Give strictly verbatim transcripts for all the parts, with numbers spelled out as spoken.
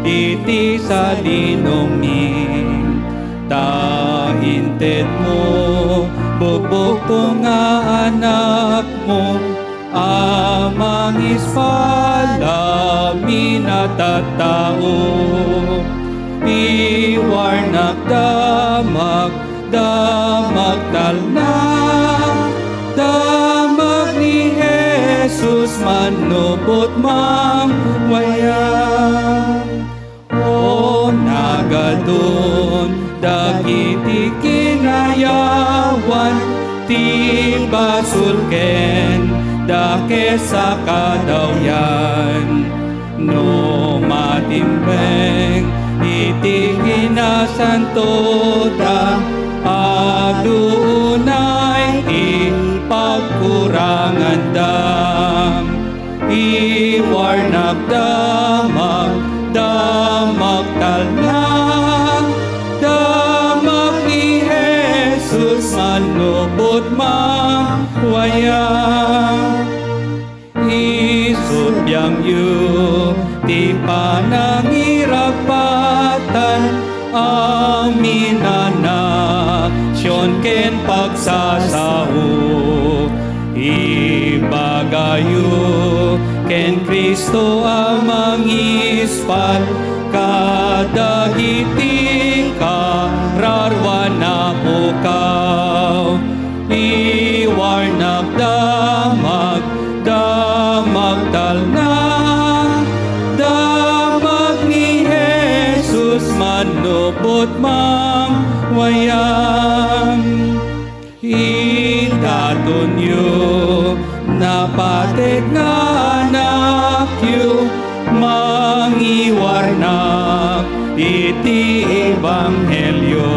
iti salinongmi, ta intedmo, bugbugtong nga anakmo, a mangispal a minatattao. Iwarnak damag, damag talna, damag ni Jesus, manupot mangwayam. O nagadun dagiti kinayawan ti basol ken dakes a kadawyan. No matimbeng iti kinasantoda, adu unay ti pagkuranganda. Iwarnak damag, damag talna, damag ni Jesus, manupot mangwayam. Isubiangyo ti panangiragpatan a minanaksion ken pagsasao. Ibagayo ken Cristo a mangispal kadagiti kararuan a pukaw. Iwarnak damag, damag talna, damag ni Jesus, manupot mangwayam. Idatonyo, napatek nga anakyo, mangiwarnak iti ebanghelio.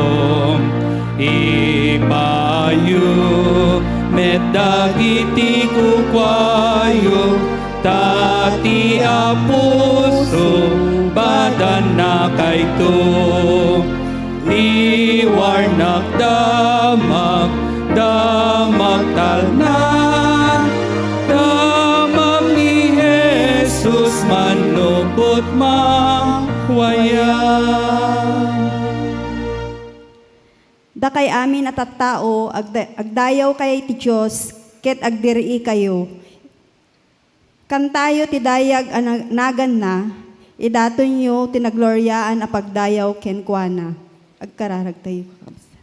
Ipaayo met dagiti kukuayo, ta ti Apo sumbatanna kayto. Iwarnak damag, damag talna, damag ni Jesus, manupot mangwayam. Dakay amin a tattao, agda-, agdayawkay ti Dios, ket agdiriikayo. Kantayo ti dayag a na-, naganna, idatonyo ti nagloriaan a pagdayaw kenkuana. Agkararagtayo, kakabsat.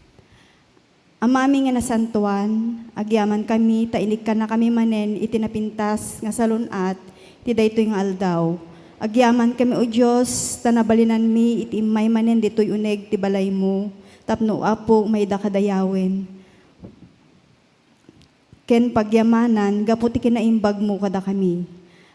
Amami nga nasantoan, agyamankami ta inikkannakami manen iti napintas nga salun-at ti daytoy nga aldaw. Agyamankami, O Dios, ta nabalinanmi iti immay manen ditoy uneg ti balaymo, tapno, Apo, maidaka dayawen ken pagyamanan gapu ti kinaimbagmo kadakami.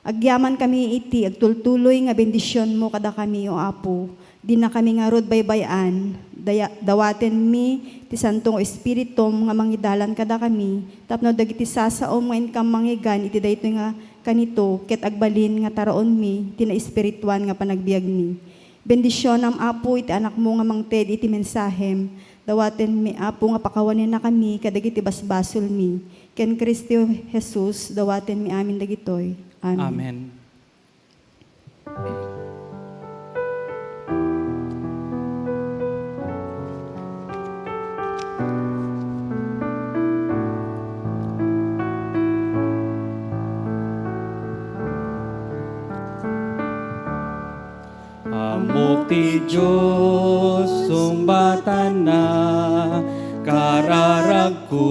Agyamankami iti agtultuloy nga bendisionmo kadakami, O Apo. Dinakami ngarud baybay-an. Daya-, dawatenmi ti Santo nga Espiritum nga mangidalan kadakami, tapno dagiti sasaom nga inkam mangigan iti daytoy nga kanito ket agbalin nga taraonmi ti naespirituan nga panagbiagmi. Bendisionam, Apo, iti anakmo nga mangted iti mensahem. Dawatenmi, Apo, nga pakawanennakami kadagiti basbasolmi. Ken Cristo Jesus, dawatenmi amin dagitoy. Amen. Amen. Ammok ti Dios, sungbatanna kararagko.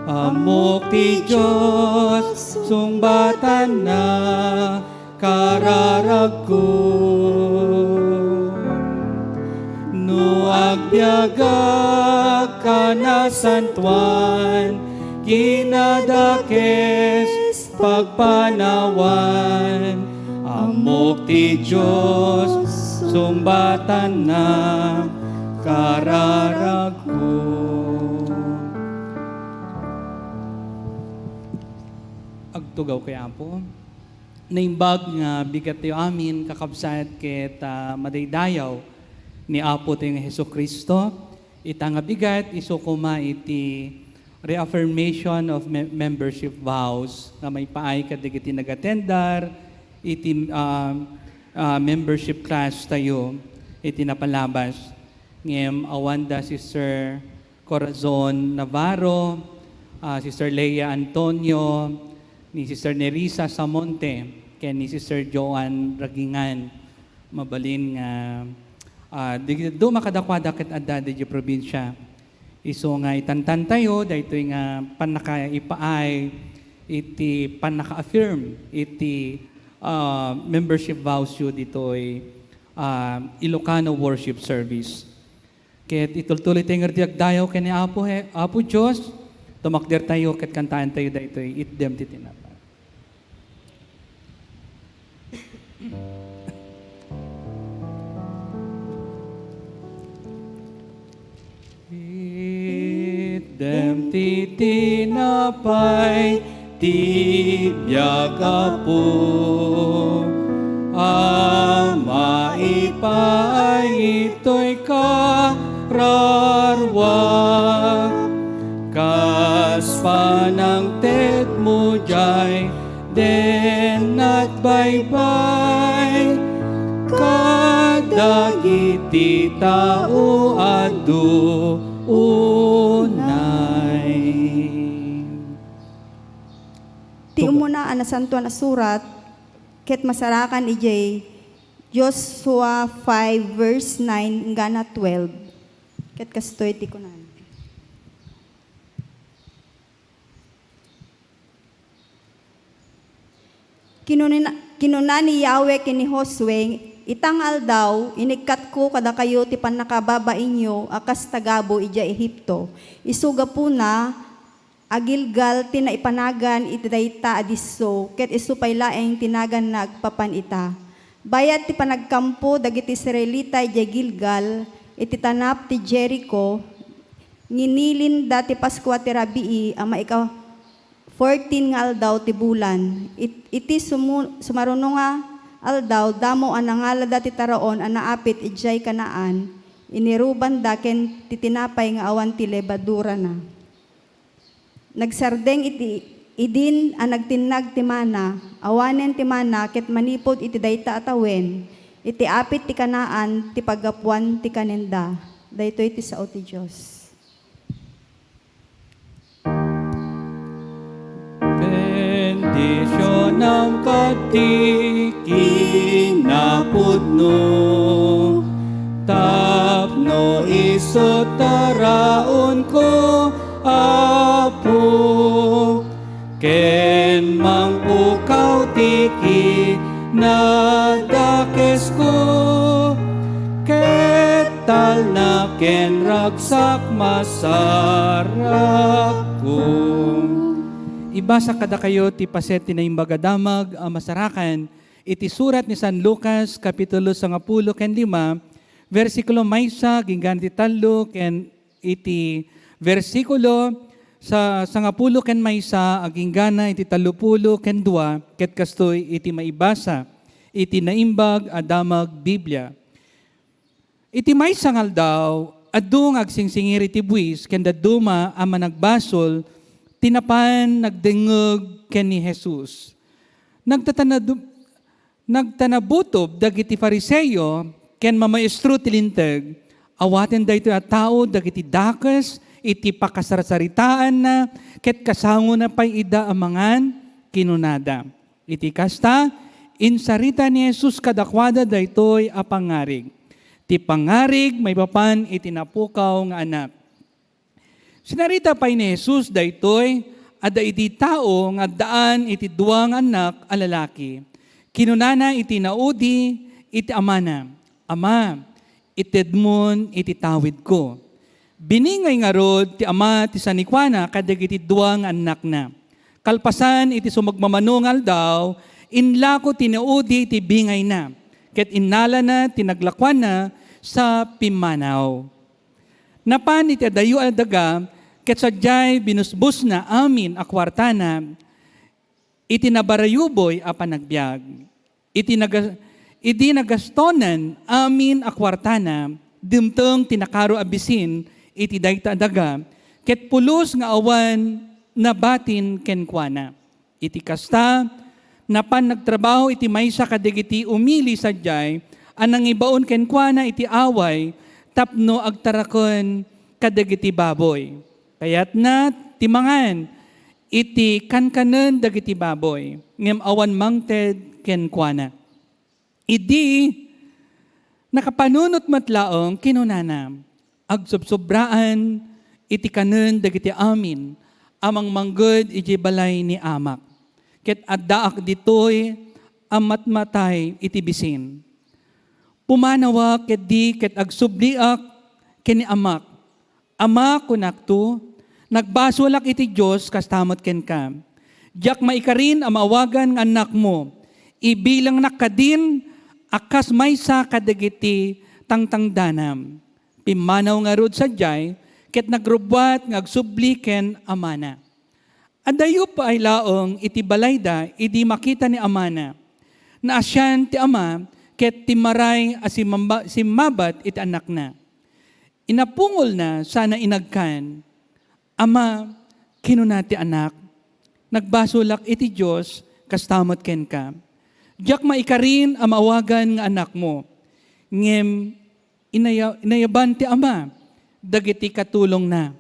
Ammok ti Dios, sungbatanna kararagko. No agbiagak a nasantoan, kinadakes pagpanawan, ammok ti Dios, sungbatanna kararagko. Agtugawkayo, Apo. Naimbag nga bigattayo amin, kakabsat, ket, ah, madaydayaw ni Apotayo nga Jesu-Cristo. Ita nga bigat, isu koma iti reaffirmation of me-, membership vows nga maipaay kadagiti nagatendar iti, ah, ah, membership class tayo iti napalabas. Ngem awan da Sister Corazon Navarro, ah, Sister Leia Antonio, ni Sister Nerissa Samonte, ken ni Sister Joan Ragingan. Mabalin nga, ah, di, duma kadakuada ket adda diay probinsya. Isu nga itantan tayo, daytoy nga pannakaipaay iti pannaka-affirm iti, ah, membership vows yo ditoy, ah, Ilocano Worship Service. Ket itultuloy tayo nga agdayaw ken ni Apo, He-, Apo Dios, tumakder tayo ket kantaen tayo daytoy, Itdem ti tinapay. Itdem ti tinapay ti biag, Apo, a maipaay itoy kararua, kas panangtedmo diay den nagbaybay kadagiti tao adu unay. Ti umuna a Nasantoan a Surat ket masarakan idiay Joshua five verse nine inggana twelve. Ket kastoy ti kunana. Kinuna, kinuna ni Yahweh ken ni Josue, "Ita nga aldaw, inikkatko kadakayo ti pannakababainyo a kas tagabu idiay Egipto. Isu gapuna a Gilgal ti naipanagan iti dayta a disso, ket isu pay laeng ti naganna agpapan ita." Bayat ti panagkampo dagiti Israelita idiay Gilgal, iti tanap ti Jerico, nginilinda ti Paskua ti rabii a maika-, fourteen nga aldaw ti bulan. It-, iti sumu-, sumaruno nga aldaw, damo a nangalada ti taraon a naapit idiay Canaan, inirubanda ken ti tinapay nga awan ti lebadurana. Nagsardeng iti idin a nagtinnag ti mana, awanen ti mana ket manipud iti dayta a tawen, iti apit ti Canaan ti paggapuan ti kanenda. Daytoy ti sao ti Dios. Bendisionam kadti kinapudno, tapno isu taraonko, Apo, ken mangpukaw ti kinadakesko, ket talna ken ragsak masarakko. Ibasa kadakayo ti paset ti Naimbag a Damag a masarakan iti surat ni San Lucas, kapitulo sangapulo ken lima, bersikulo maysa aginggan ti tallo ken iti bersikulo sa sangapulo ken maysa aginggan iti tallopulo ken dua, ket kastoy iti maibasa iti Naimbag a Damag Biblia. Iti maysa nga aldaw, adu nga agsingsingir iti buis ken dadduma a managbasol ti napan nagdengngeg ken ni Jesus. Nagtatanadu-, Nagtanabutob dagiti Fariseo ken mamaestro ti Linteg. Awaten daytoy a tao dagiti dakes iti pakasarsaritaanna ket kasangona pay ida a mangan, kinunada. Iti kasta, insarita ni Jesus kadakuada daytoy a pangngarig. Ti pangngarig maipapan iti napukaw nga anak. Sinarita pay ni Jesus daytoy a daydi tao nga addaan iti dua nga annak a lalaki. Kinunana iti naudi iti amana, "Ama, itedmon iti tawidko." Biningay ngarud ti ama ti sanikuana kadagiti dua nga annakna. Kalpasan iti sumagmamano nga aldaw, inlako ti naudi iti bingayna, ket innalana ti naglakuanna sa pimmanaw. Napan iti adayo a daga, ket sadiay binusbosna amin a kuartana iti nabarayuboy a panagbiag. Iti naga-, idi nagastonan amin a kuartana, dimteng ti nakaro a bisin iti dayta a daga, ket pulos nga awan nabatin kenkuana. Iti kasta, Napan nagtrabaho iti maysa kadagiti umili sadiay a nangibaon kenkuana iti away tapno agtaraken kadagiti baboy. Kayatna ti mangan iti kankanen dagiti baboy, ngem awan mangted kenkuana. Idi nakapanunot met laeng, kinunana, "Agsubsobraan iti kanen dagiti amin a mangmangged idiay balay ni amak, ket addaak ditoy a matmatay iti bisin. Pumanawak ketdi ket agsubliak ken ni amak, 'Ama,' kunakto, 'nagbasolak iti Dios kasta met kenka. Diak maikarin a maawagan nga annakmo. Ibilangnak kadin a kas maysa kadagiti tangtangdanam.' Pimmanaw ngarud sadiay ket nagrubbuat nga agsubli ken amana. Adayo pay laeng iti balayda idi makita ni amana. Naasian ti ama ket timmaray a simmaba-, simmabat iti annakna. Inapungolna sana inagkan. 'Ama,' kinuna ti anak, 'nagbasolak iti Dios kasta met kenka. Diak maikarin a maawagan nga anakmo.' Ngem inaya-, inayaban ti ama dagiti katulongna.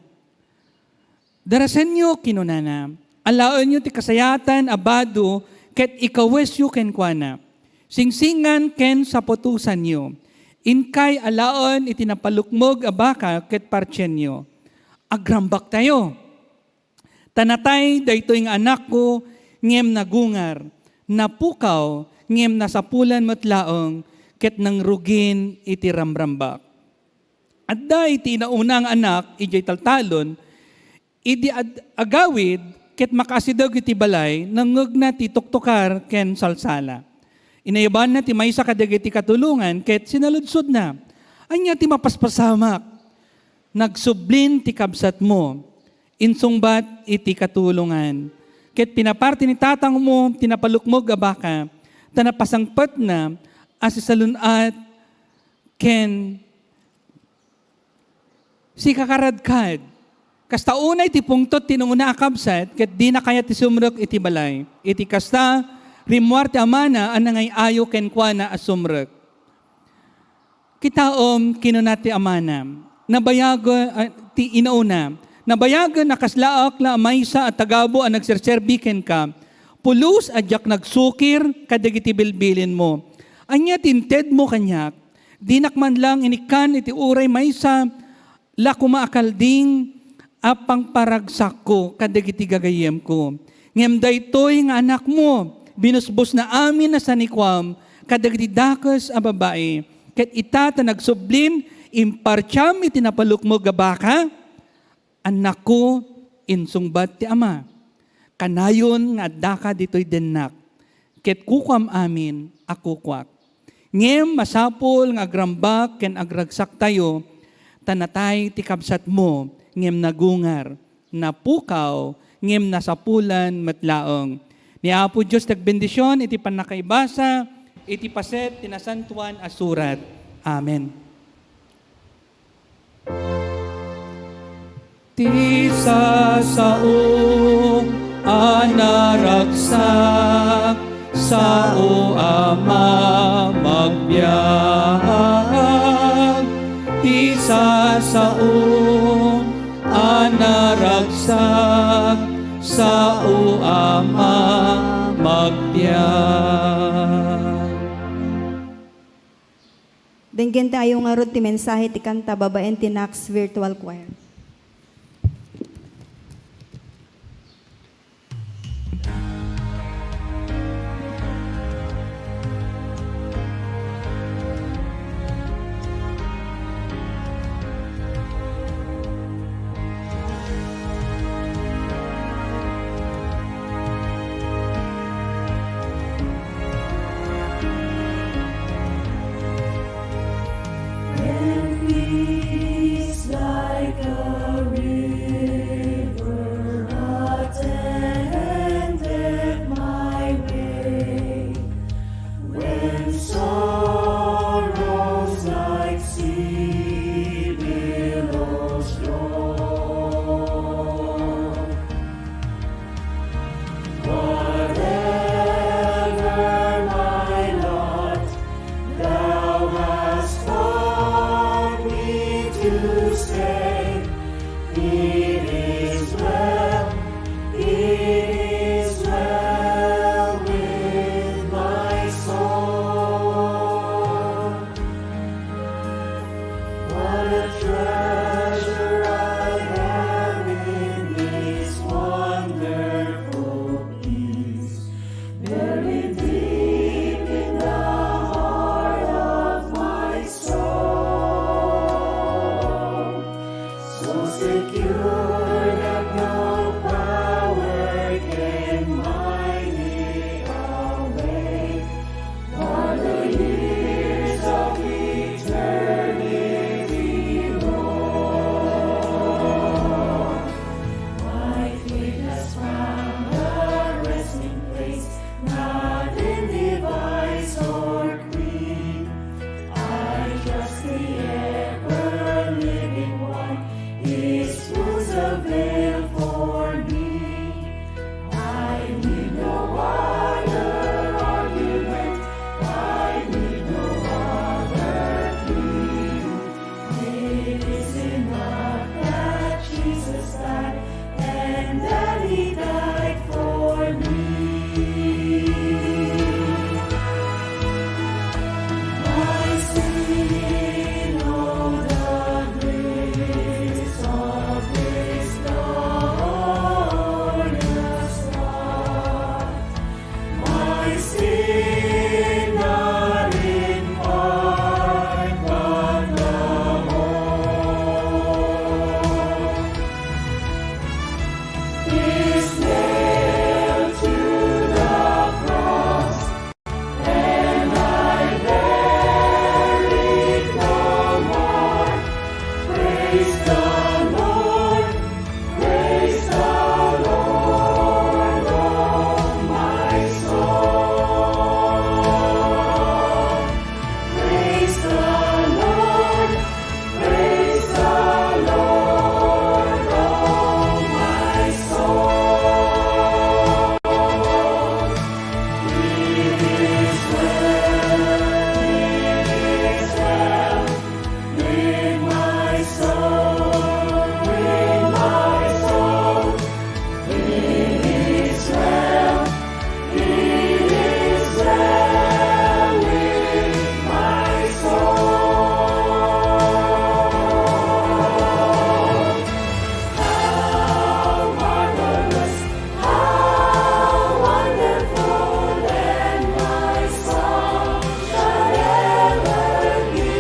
'Darasenyo,' kinunana, 'alaenyo ti kasayaatan a bado ket ikawesyo kenkuana. Singsingan ken saputosanyo. Inkay alaen iti napalukmeg a baka ket partienyo. Agrambaktayo. Ta natay daytoy nga anakko ngem nagungar, napukaw ngem nasapulan met laeng ket nangrugin iti ramrambak.' Adda iti inauna nga anak idiay taltalon, idi ad-, agawid ket makaasideg iti balay, nangngegna ti tuktukar ken salsala. Inayabanna ti maysa kadagiti katulongan ket sinaludsodna, 'Ania ti mapaspasamak?' 'Nagsublin ti kabsatmo,' insungbat iti katulongan, 'ket pinaparti ni tatangmo ti napalukmeg a baka, ta napasangpetna a sisalun-at ken sikakaradkad.' Kasta unay ti pungtot ti nauna a kabsat, ket dina kayat ti sumrek iti balay. Iti kasta, rimmuar ti amana a nangay-ayo kenkuana a sumrek. Kitaem, kinuna ti amana, nabayagen, ah, ti inauna, nabayagen a kaslaak la a maysa a tagabu a nagserserbi kenka, pulos a diak nagsukir kadagiti bilbilinmo. Ania ti intedmo kaniak? Dinak man lang inikkan iti uray maysa la koma a kalding a pangparagsakko kadagiti gagayyemko. Ngem daytoy nga anakmo, binusbosna amin a sanikuam kadagiti dakes a babai, ket ita ta nagsublin, impartiam iti napalukmeg a baka. Annakko, insungbat ti ama, kanayon nga addaka ditoy dennak, ket kukuam amin a kukuak. Ngem masapul nga agrambak ken agragsaktayo, ta natay ti kabsatmo, ngem nagungar, napukaw, ngem nasapulan met laeng. Ni Apo Dios ti agbendision iti pannakaibasa iti paset ti Nasantoan a Surat. Amen. Ti sasao a naragsak, sao a mamagbiag. Ti sasao a naragsak, sao a mamagbiag. Denggen tayo ngarud ti mensahe ti kanta babaen ti Knox Virtual Choir. When peace like a You say, "It is well, it is well with my soul." What a treasure I have in this wonderful peace, buried deep in the heart of my soul. So secure that no power can mine it away. While the years of eternity roll, my faith has found a resting place, not in device or creed. I trust the ever-living one, his wounds avail for me. I need no other argument, I need no other plea. It is enough that Jesus died and that he died for me. My sin, oh, the grace of this glorious love. My sin, not in part, but the whole, is nailed to the cross, and I bear it no more. Praise the Lord, praise the Lord, oh my soul. Praise the Lord, praise the Lord, oh my soul. It is well, it is well with my soul, with my soul. It is well, it is well with my soul. How marvelous, how wonderful, and my song shall ever be.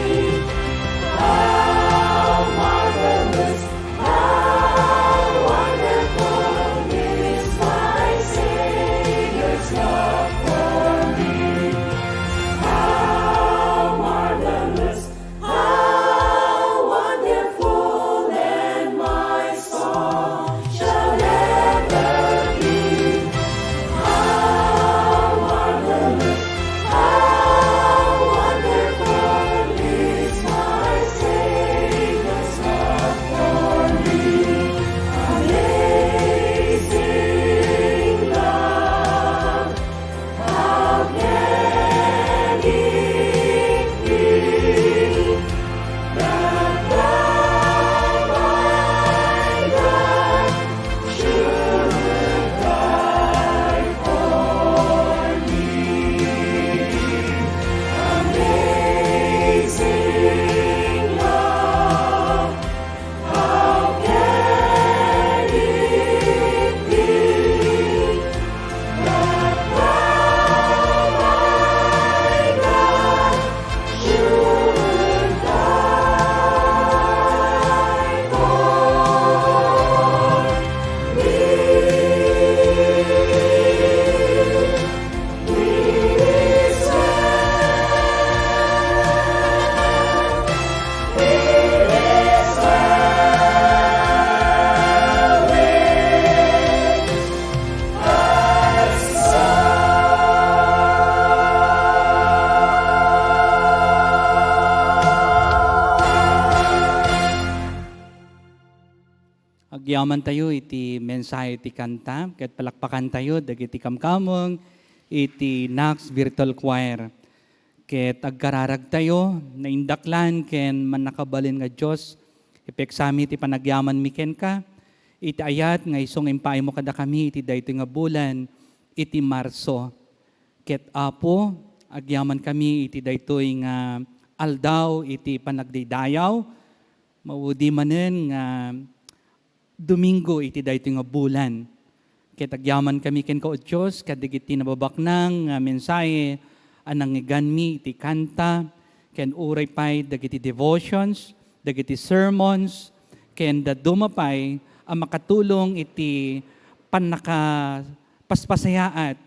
How marvelous, how wonderful is my Savior's love for me. How marvelous, how wonderful, and my song shall ever be. How marvelous, how wonderful is my Savior's love for me. Amazing love, how can it be that thou, my God, should die for me? Amazing love, how can it be that thou, my God, should die for me? It is well, it is well with my soul. Agyamantayo iti mensahe ti kanta, ket palakpakantayo dagiti kamkameng iti Nax Virtual Choir. Ket agkararagtayo, naindaklan ken mannakabalin nga Dios, Ipeksami ti panagyamanmi kenka, iti ayat nga isu nga impaaymo kadakami iti daytoy nga bulan, iti Marso. Ket, Apo, agyaman kami iti daytoy nga aldaw iti panagdaydayaw, maudi manen nga Domingo iti daytoy nga bulan. Ket agyaman kami kenka, O Dios, kadagiti nababaknang nga mensahe a nangngeganmi iti kanta, ken uray pay dagiti devotions, dagiti sermons, ken dadduma pay a makatulong iti pannakapaspasayaat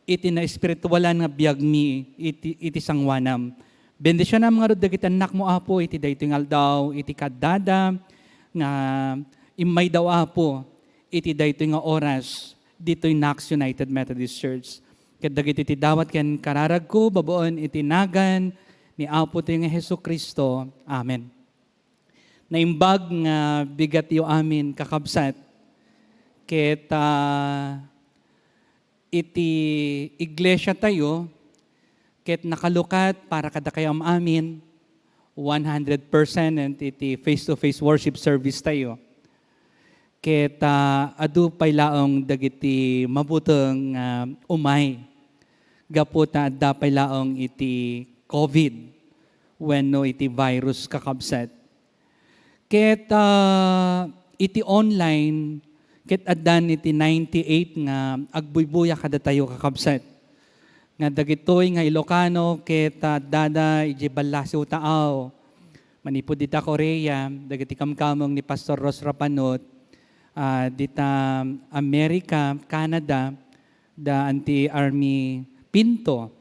iti naespiritualan nga biagmi iti, iti sangoanam. Bendisionam ngarud dagiti annakmo, Apo, iti daytoy nga aldaw, iti kaddada nga immaydaw, Apo, iti daytoy nga oras ditoy Knox United Methodist Church. Ket dagiti ti dawat ken kararagko, babaen iti nagan ni Apo tayo nga Jesu-Cristo. Amen. Naimbag nga bigatyo amin, kakabsat. Ket, ah, iti iglesia tayo, ket nakalukat para kadakayo am-amin, one hundred percent and iti face-to-face worship service tayo. Ket, ah, adu pay laeng dagiti mabuteng nga umay gapu ta adda pay laeng iti covid wenno iti virus, kakabsat. Ket, ah, iti online, ket addan iti ninety-eight nga agbuybuya kadatayo, kakabsat. Nga dagitoy nga Ilocano ket, ah, addada idiay ballasiw taaw. Manipud dita Korea, dagiti kamkameng ni Pastor Ros Rapanot, ah, dita America, Canada, da Auntie Army Pinto,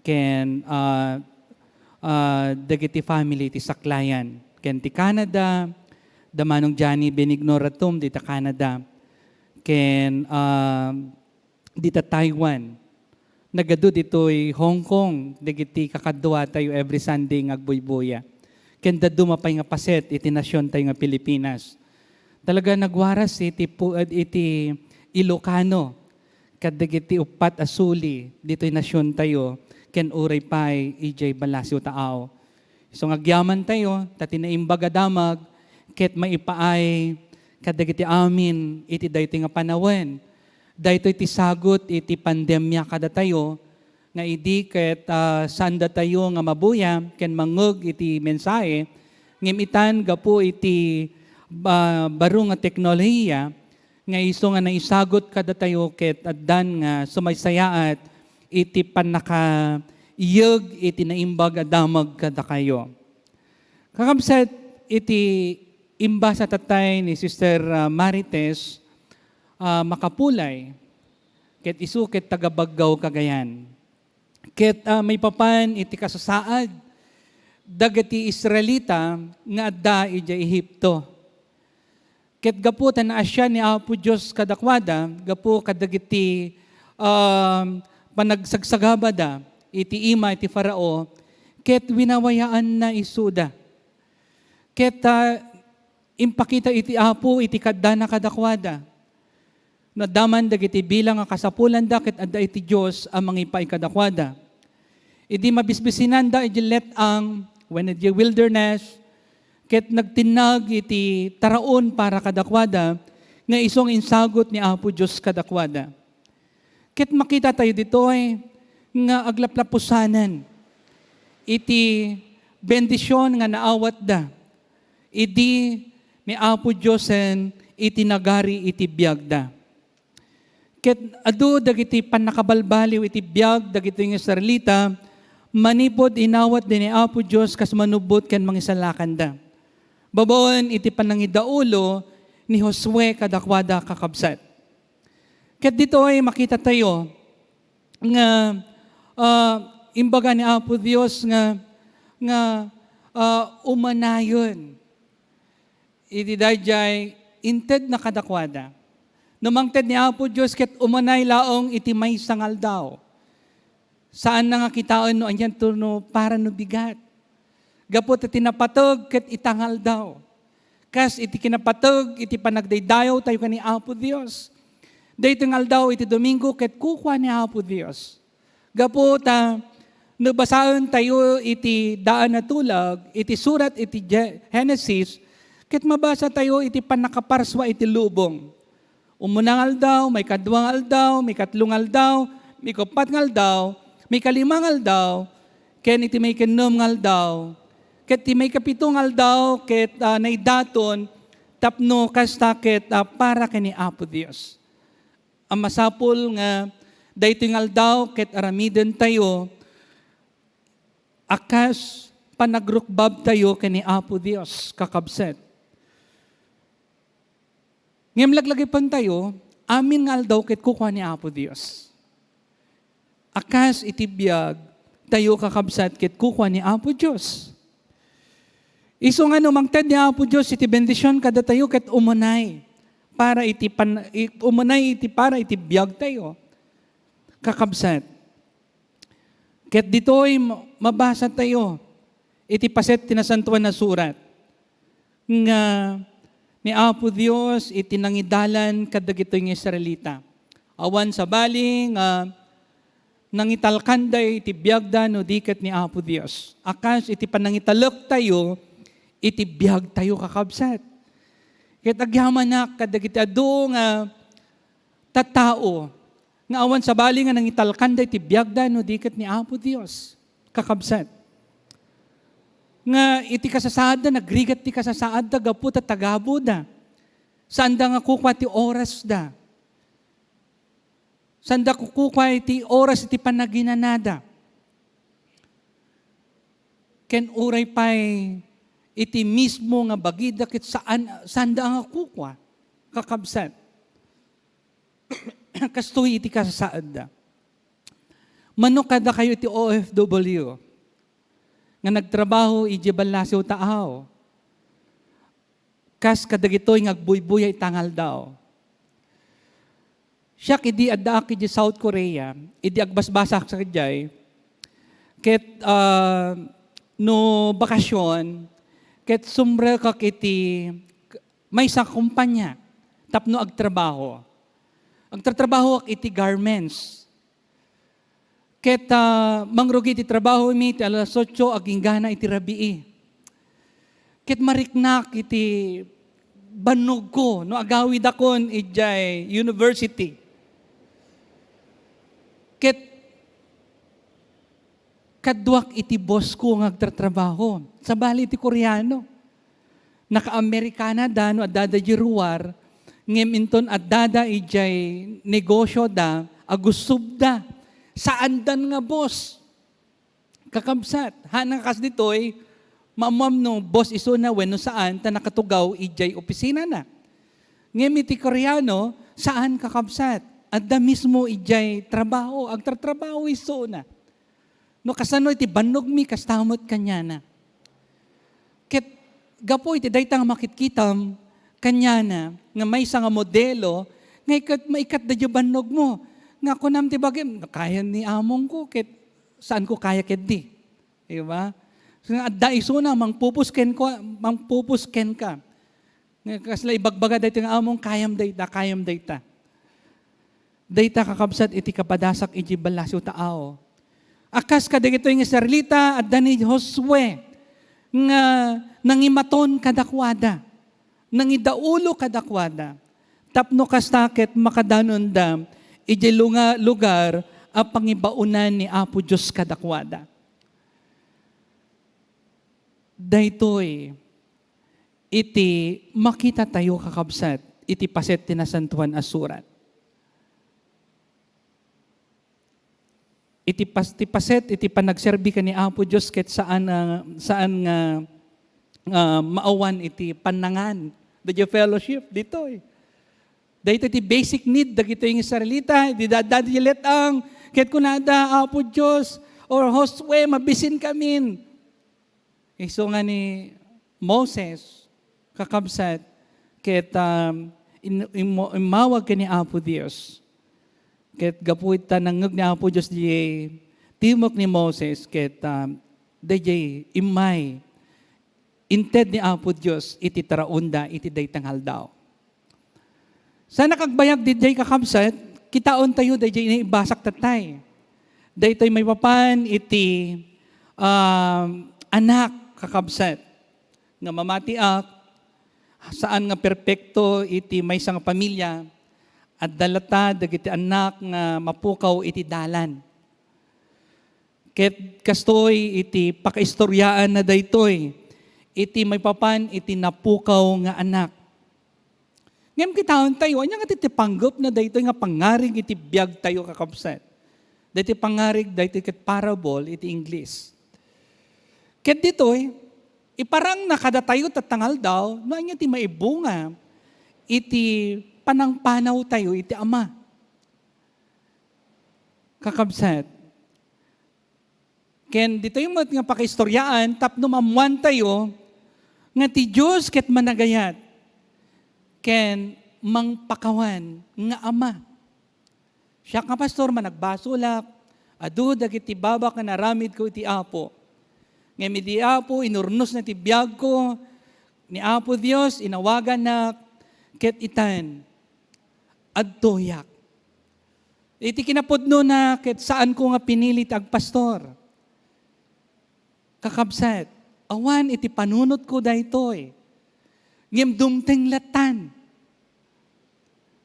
ken, ah, ah, dagiti family ti saklayan, ken ti Canada, da Manong Johnny Benigno Ratum dita Canada, ken, ah, dita Taiwan. Nagadu ditoy Hong Kong dagiti kakaduatayo every Sunday nga agbuybuya. Ken dadduma pay nga paset iti nasiontayo nga Pilipinas. Talaga nagwaras iti pu-, iti Ilocano kadagiti uppat a suli ditoy nasiontayo ken uray pay idiay ballasiw taaw. Isu nga agyamantayo, ta ti naimbag a damag ket maipaay kadagiti amin iti daytoy nga panawen. Daytoy ti sagut iti pandemia kadatayo, nga idi ket, ah, saandatayo nga mabuya ken mangngeg iti mensahe, ngem itan gapu iti ba-, baro nga teknolohiya, nga isu nga naisagut kadatayo ket addan nga sumaysayaat iti pannakayeg iti naimbag a damag kadakayo. Kakabsat, iti imbasa tatay ni Sister, ah, Marites, ah, Makapulay, ket isu ket taga Baggao, Cagayan. Ket, ah, maipapan iti kasasaad dagiti Israelita nga adda idiay Egipto. Ket gapu ta naasian ni Apo Dios kadakuada, gapu kadagiti, um, panagsagsagabada iti ima iti Farao, ket winawayaanna isuda. Ket, ah, impakita iti Apo iti kaddana kadakuada. No adda man dagiti bilang a kasapulanda ket adda iti Dios a mangipaay kadakuada. Idi mabisbisinanda iti let-ang wenno iti wilderness, ket nagtinnag iti taraon para kadakuada nga isu nga insagut ni Apo Dios kadakuada. Ket makitatayo ditoy nga aglaplapusanan iti bendision nga naawatda idi ni Apo Diosen iti nagari iti biagda. Ket adu dagiti pannakabalbaliw iti biag dagiti nga Israelita manipud inawatda ni Apo Dios kas manubbot ken mangisalakanda. Babaen iti panangidaulo ni Josue kadakuada, kakabsat. Ket ditoy makitatayo nga, ah, imbaga ni Apo Dios nga, nga, ah, umanayon iti daydiay intedna kadakuada. No mangted ni Apo Dios ket umanay laeng iti maysa nga aldaw. Saanna nga kitaen no anianto no para no bigat. Gapu ta ti napateg ket ita nga aldaw. Kas iti kinapateg iti panagdaydayawtayo ken ni Apo Dios. Daytoy nga aldaw iti Domingo ket kukua ni Apo Dios. Gapu ta no basaentayo iti daan a tulag, iti surat iti Je-, Genesis, Ket mabasatayo iti pannakaparsua iti lubong. Umuna nga aldaw, maikadua nga aldaw, maikatlo nga aldaw, maikaupat nga aldaw, maikalima nga aldaw, ken iti maikennem nga aldaw, ket ti maikapito nga aldaw, ket, ah, naidaton tapno kasta ket, ah, para ken ni Apo Dios. A masapul nga daytoy nga aldaw ket aramidentayo a kas panagrukbabtayo ken ni Apo Dios, kakabsat. Ngem laglagipentayo, amin nga aldaw ket kukua ni Apo Dios. A kas iti biagtayo, kakabsat, ket kukua ni Apo Dios. Isu nga no mangted ni Apo Dios iti bendision kadatayo ket umunay para iti pan-, i-, umunay iti para iti biagtayo, kakabsat. Ket ditoy ma-, mabasatayo iti paset ti Nasantoan a Surat nga ni Apo Dios iti nangidalan kadagitoy nga Israelita. Awan sabali nga nangitalkanda iti biagda no di ket ni Apo Dios. A kas iti panangitalektayo iti biagtayo, kakabsat. Ket agyamanak kadagiti adu nga tattao nga awan sabali nga nangitalkanda iti biagda no di ket ni Apo Dios, kakabsat. Nga iti kasasaadda, nagrigat ti kasasaadda gapu ta tagabuda. Saanda nga kukua ti orasda. Saanda kukua iti oras iti panaginanada. Ken uray pay iti mismo nga bagida ket saan, saanda nga kukua, kakabsat. Kastoy iti kasasaadda. Mano kadakayo iti O F W nga nagtrabaho idiay ballasiw taaw. Kas kadagitoy nga agbuybuya ita nga aldaw. Siak idi addaak idiay South Korea, idi agbasbasak sadiay, ket, ah, no bakasyon, ket sumrekak iti maysa a kumpanya tapno agtrabaho. Agtatrabahoak iti garments. Ket, ah, mangrugi ti trabahomi iti alas otso agingga iti rabii. Ket mariknak iti bannogko no agawidakon idiay university. Ket kaduak iti boss ko nga agtatrabaho. Sabali iti Koreano. Naka-Amerikana da no addada idiay ruar, ngem inton addada idiay negosyo da, agusubda. Saandan nga boss. Kakabsat, haan nga kas ditoy, maammoam no boss isuna wenno saan, ta nakatugaw idiay opisinana. Ngem iti Koreano, saan, kakabsat. Adda mismo idiay trabaho, agtratrabaho isuna. No kasano iti bannogmi, kasta met kaniana. Ket gapu iti dayta nga makitkitam kaniana nga maysa nga modelo, nga ikat-, maikatda diay bannogmo. Nga kunam ti bagim, "Kaya ni amongko, ket saanko kaya ketdi." Di ba? So, nga adda isuna, mangpupus kenko, mangpupus kenka. Nga kasla ibagbaga daytoy nga among, "Kayam dayta, kayam dayta." Dayta, kakabsat, iti kapadasak idiay ballasiw taaw. A kas kadagitoy nga Israelita, adda ni Josue nga nangimaton kadakuada, nangidaulo kadakuada, tapno kasta ket makadanonda idiay lunga-, lugar a pangibaonan ni Apo Dios kadakuada. Daytoy iti makitatayo, kakabsat, iti paset ti Nasantoan a Surat. Iti pas-, ti paset iti panagserbi ken ni Apo Dios ket saan, ah, saan nga, ah, maawan iti pannangan. Daydiay fellowship, ditoy. Daytoy ti basic need dagitoy nga Israelita, idi adda diay let-ang, ket kunada, "Apo Dios, or Josue, mabisinkamin." Isu nga ni Moses, kakabsat, ket, um, in-, immo-, immawag ken ni Apo Dios. Ket gapu ita nangngeg ni Apo Dios diay timek ni Moses, ket, um, daydiay immay inted ni Apo Dios iti taraonda iti dayta nga aldaw. Saanak agbayag diay, kakabsat, kitaentayo daydiay naibasak tatay. Daytoy maipapan iti, um, anak, kakabsat, nga mamatiak, saan nga perpekto iti maysa nga pamilia, adda latta dagiti annak nga mapukaw iti dalan. Ket kastoy iti pakaistoryaanna daytoy iti maipapan iti napukaw nga anak. Ngem kitaentayo, ania nga ti, ti panggepna daytoy nga pangngarig iti biagtayo, kakabsat? Daytoy pangngarig, daytoy ket parable iti Ingles. Ket ditoy, iparangna kadatayo tatta nga aldaw no ania ti maibunga iti panangpanawtayo iti Ama. Kakabsat, ken ditoy met nga pakaistoryaan tapno maammoantayo nga ti Dios ket managayat ken mangpakawan nga Ama. Siak nga pastor, managbasolak, adu dagiti babak nga naaramidko iti Apo. Ngem idi Apo, inurnosna ti biagko, ni Apo Dios, inawagannak, ket itan, adtoyak. Iti kinapudnona, ket saanko nga pinili ti agpastor. Kakabsat, awan iti panunotko daytoy. Ngem dumteng lattan.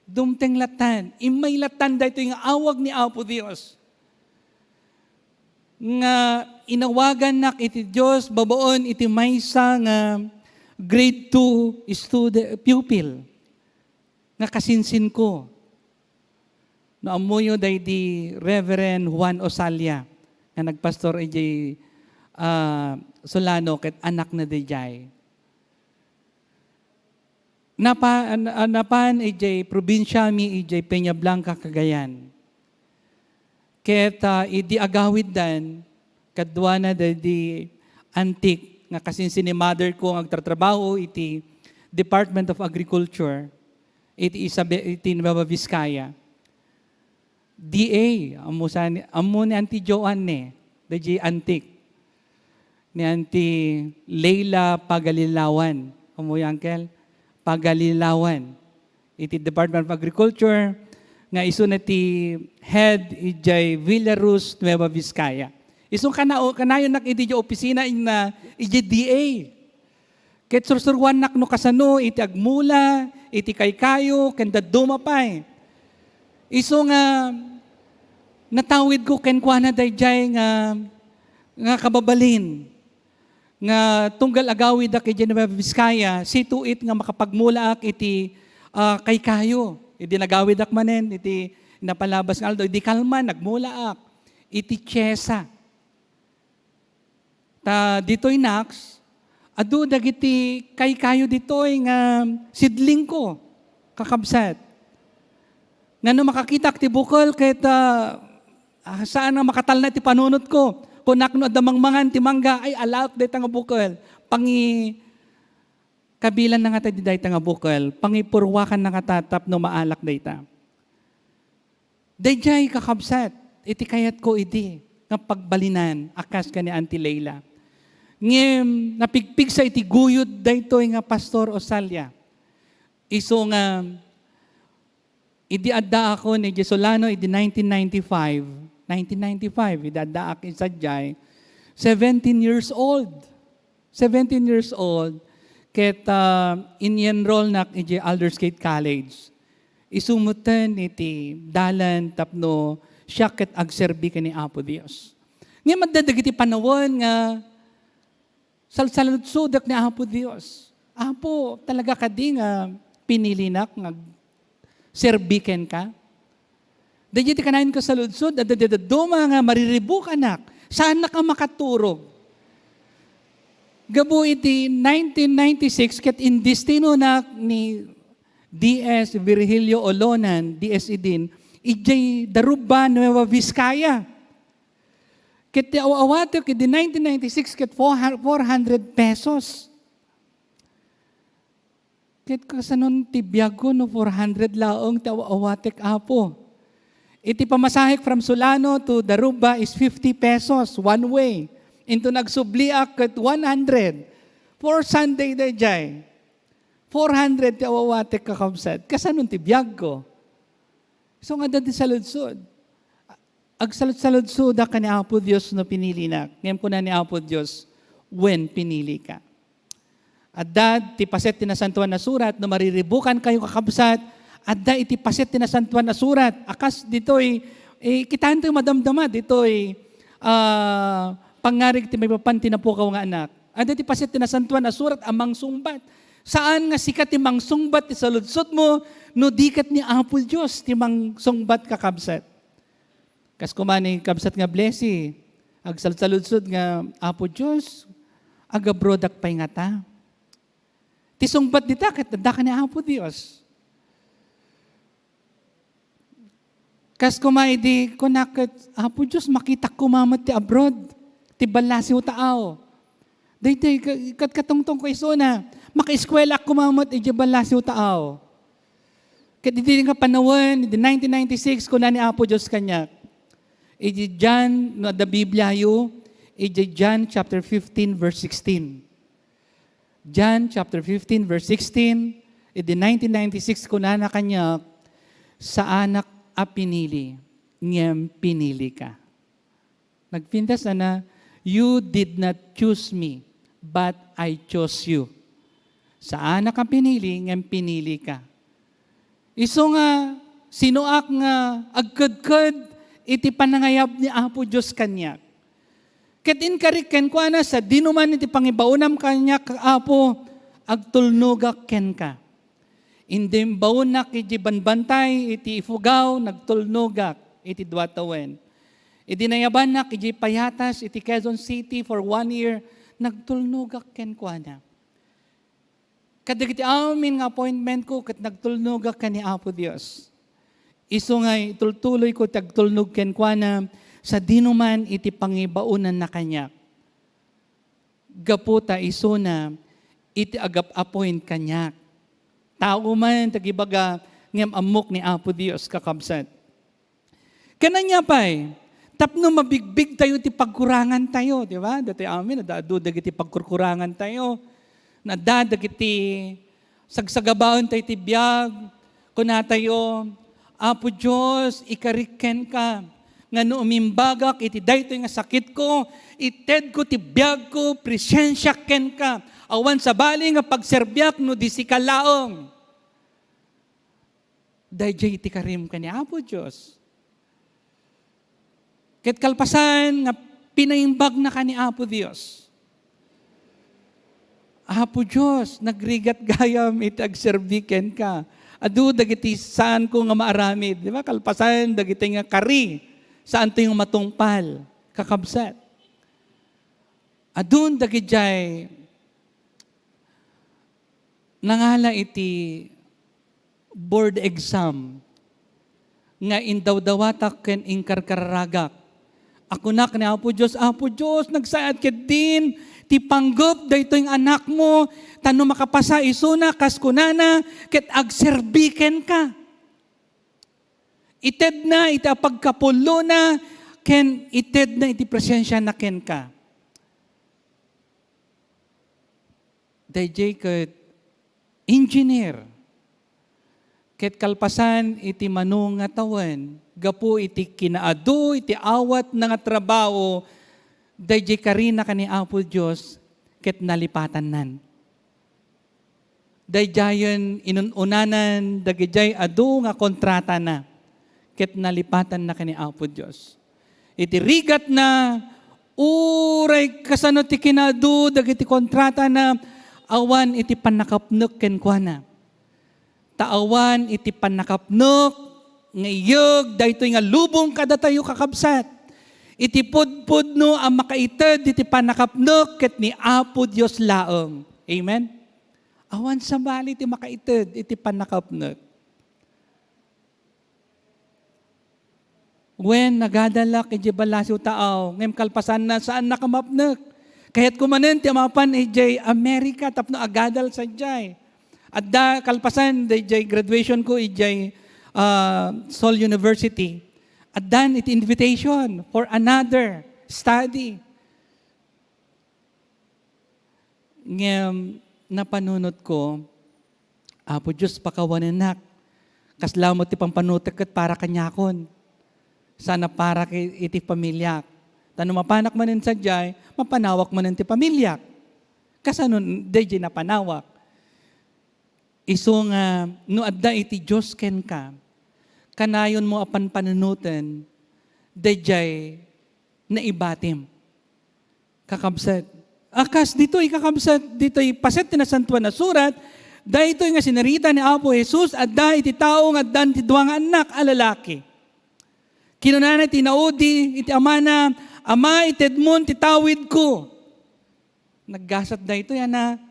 Dumteng lattan. Immay lattan daytoy nga awag ni Apo Dios. Nga inawagannak iti Dios babaen iti maysa nga grade two student, pupil nga kasinsinko. No ammoyo daydi Reverend Juan Osalia nga nagpastor idiay, ah, Solano ket anakna daydiay. Napa-, an-, ah, napan idiay probinsiami idiay Peñablanca, Cagayan. Ket, ah, idi agawiddan, kaduana daydi antik nga kasinsin ni mother ko nga agtratrabaho iti Department of Agriculture iti Isabe-, iti Nueva Vizcaya. D A, ammo sa-, ammo ni Auntie Joanne, daydi antik ni Auntie Leila Pagalilawan. Ammoyo, Uncle? Pagalilawan. Iti Department of Agriculture, nga isuna ti head idiay Villaruz, Nueva Vizcaya. Isu kana-, kanayonak idi opisina inna idiay D A. Ket sursuruannak no kasano iti agmula, iti kaykayo, ken dadduma pay. Isu nga natawidko kenkuana daydiay nga, nga kababalin nga tunggal agawidak idiay Nueva Vizcaya, see to it nga makapagmulaak iti, ah, kaykayo. Idi nagawidak manen, iti napalabas nga aldaw, idi kalman, nagmulaak iti Chiesa. Ta ditoy Nax, adu dagiti kaykayo ditoy nga sidlingko, kakabsat. Nga no makakitak ti bukel ket, ah, ah, saan nga makatalna ti panunotko. Kunak no adda mangmangan ti mangga, ay, alaek dayta nga bukel. Pangi-, kabilanna ngata di dayta nga bukel, pangipurwakanna ngata tapno maalak dayta. Daydiay, kakabsat, iti kayatko idi nga pagbalinan a kas ken ni Auntie Leila. Ngem napigpigsa iti guyod daytoy nga Pastor Osalia. Isu nga idi addaakon idiay Solano idi nineteen ninety-five, nineteen ninety-five, idi addaak sadiay, seventeen years old. Seventeen years old, ket, ah, in-enrollnak idiay Aldersgate College. Isu metten iti dalan tapno siak ket agserbi ken ni Apo Dios. Ngem adda dagiti panawen nga salsaludsodak ni Apo Dios. "Apo, talaga kadi nga pinilinak nga agserbi kenka?" Daydiay ti kanayon ko saludsod, adda dadduma nga mariribukanak. Saannak a makaturog. Gapu iti nineteen ninety-six, ket indestinonak ni D S Virgilio Olonan, D S Idin, idiay Daruba, Nueva Vizcaya. Ket ti aw-awatek idi nineteen ninety-six ket four hundred pesos. Ket kasanon ti biagko no four hundred laeng ti aw-awatek, Apo? Iti pamasahek from Solano to Daruba is fifty pesos one way. Inton agsubliak ket one hundred. For Sunday daydiay. Four hundred ti aw-awatek, kakabsat. Kasanon ti biagko? So nga, adda ti saludsod. Agsaludsaludsodak ken ni Apo Dios no pinilinak. Ngem kuna ni Apo Dios, "Wen pinilika." Adda ti paset ti Nasantoan a Surat, no mariribukankayo, kakabsat, adda iti paset ti Nasantoan a Surat. A kas ditoy, eh, kitaentayo madamdama ditoy, ah, pangngarig ti maipapan ti napukaw nga anak. Adda ti paset ti Nasantoan a Surat a mangsungbat. Saan nga sika ti mangsungbat ti saludsodmo no di ket ni Apo Dios ti mangsungbat, kakabsat. Kas koma ni kabsat nga Blessy, agsalsaludsod nga, "Apo Dios, agabroadak pay ngata?" Ti sungbat dita ket adda ken ni Apo Dios. Kas koma idi kunak ket, "Apo Dios, makitak koma met ti abroad, ti ballasiw taaw." Daytoy, ka-, kat-, katungtong ko isuna, makaeskuela koma met idiay ballasiw taaw. Ket idi nga panawen, idi nineteen ninety-six, kuna ni Apo Dios kaniak, idi John, no adda Bibliayo, idi John chapter fifteen, verse sixteen. John chapter fifteen, verse sixteen, idi nineteen ninety-six, kunana kaniak, "Saanak a pinili, ngem pinilika." Nagpintas na, "You did not choose me, but I chose you." Saanak a pinili, ngem pinilika. Isu nga, sinoak nga agkedked iti panangayab ni Apo Dios kaniak? Ket inkarik kenkuana, sadinoman iti pangibaonam kaniak, Apo, agtulnogak kenka. Idi imbaonak iti banbantay iti ipugaw, nagtulnogak iti dua tawen. Idi nayabanak iti payatas iti Quezon City for one year, nagtulnogak kenkuana. Kadagiti amin nga appointment ko, ket nagtulnogak ken ni Apo Dios. Isu nga itultuloyko ti agtulnog kenkuana, sadinoman iti pangibaonanna kaniak. Gapu ta isuna iti agap-appoint kaniak. Tao man ti agibaga, ngem ammok ni Apo Dios, kakabsat. Ken ania pay, tapno mabigbigtayo ti pagkurangantayo, di ba? Datoy amin, adda adu dagiti pagkurkurangantayo. Adda dagiti sagsagabaentayo ti biag. Kunatayo, "Apo Dios, ikarik kenka nga no umimbagak iti daytoy nga sakitko, itedko ti biagko, presensiak kenka. Awan sabali nga pagserbiak no di sika laeng." Daydiay ti karim ken ni Apo Dios. Ket kalpasan nga pinaimbagna ken ni Apo Dios, "Apo Dios, nagrigat gayam iti agserbi kenka. Adu dagiti saanko nga maaramid." Di ba? Kalpasan dagiti nga kari, saanto nga matungpal, kakabsat. Adun dagidiay nangala iti board exam nga indawdawatak ken inkarkararagak. A kunak ni Apo Dios, "Apo Dios, nagsayat ketdin ti panggep daytoy nga anakmo, ta no makapasa isuna, kas kunana, ket agserbi kenka." Itedna iti apagkapulona ken itedna iti presensiana kenka. Daydiay ket engineer. Ket kalpasan iti mano nga tawen, gapu iti kinaadu iti awatna nga trabaho, daydiay karina ken ni Apo Dios ket nalipatannan. Daydiayen inun-unanan dagidiay adu nga kontratana, ket nalipatanna ken ni Apo Dios. Iti rigatna, uray kasano ti kinaadu dagiti kontratana, awan iti pannakapnek kenkuana. Ta awan iti pannakapnek nga iyeg daytoy nga lubong kadatayo, kakabsat, iti pudpudno a makaited iti pannakapnek ket ni Apo Dios laeng. Amen? Awan sabali ti makaited iti pannakapnek. Wen, nagadalak idiay ballasiw taaw, ngem kalpasanna, saannak a mapnek. Kayatko manen ti mapan idiay Amerika tapno agadal sadiay. Adda kalpasan, daydiay graduation ko idiay, ah, Seoul University. Addan iti invitation for another study. Ngem napanunotko, "Apo Dios, pakawanennak. Kasla met ti pampanunotek ket para kaniakon. Saan a para ki-, iti pamiliak. Ta no mapanak manen sadiay, mapanawak manen ti pamiliak." Kasano dayjay napanawak? Isu nga no adda iti Dios kenka, kanayonmo a panpanunoten dayjay naibatim. Kakabsat, a kas ditoy, kakabsat, ditoy paset ti Nasantoan a Surat, daytoy nga sinarita ni Apo Jesus, adda iti tao nga addan ti dua nga annak a lalaki. Kinunana iti inaudi iti amana, "Ama, itedmon ti tawidko." Naggasat daytoy, ana,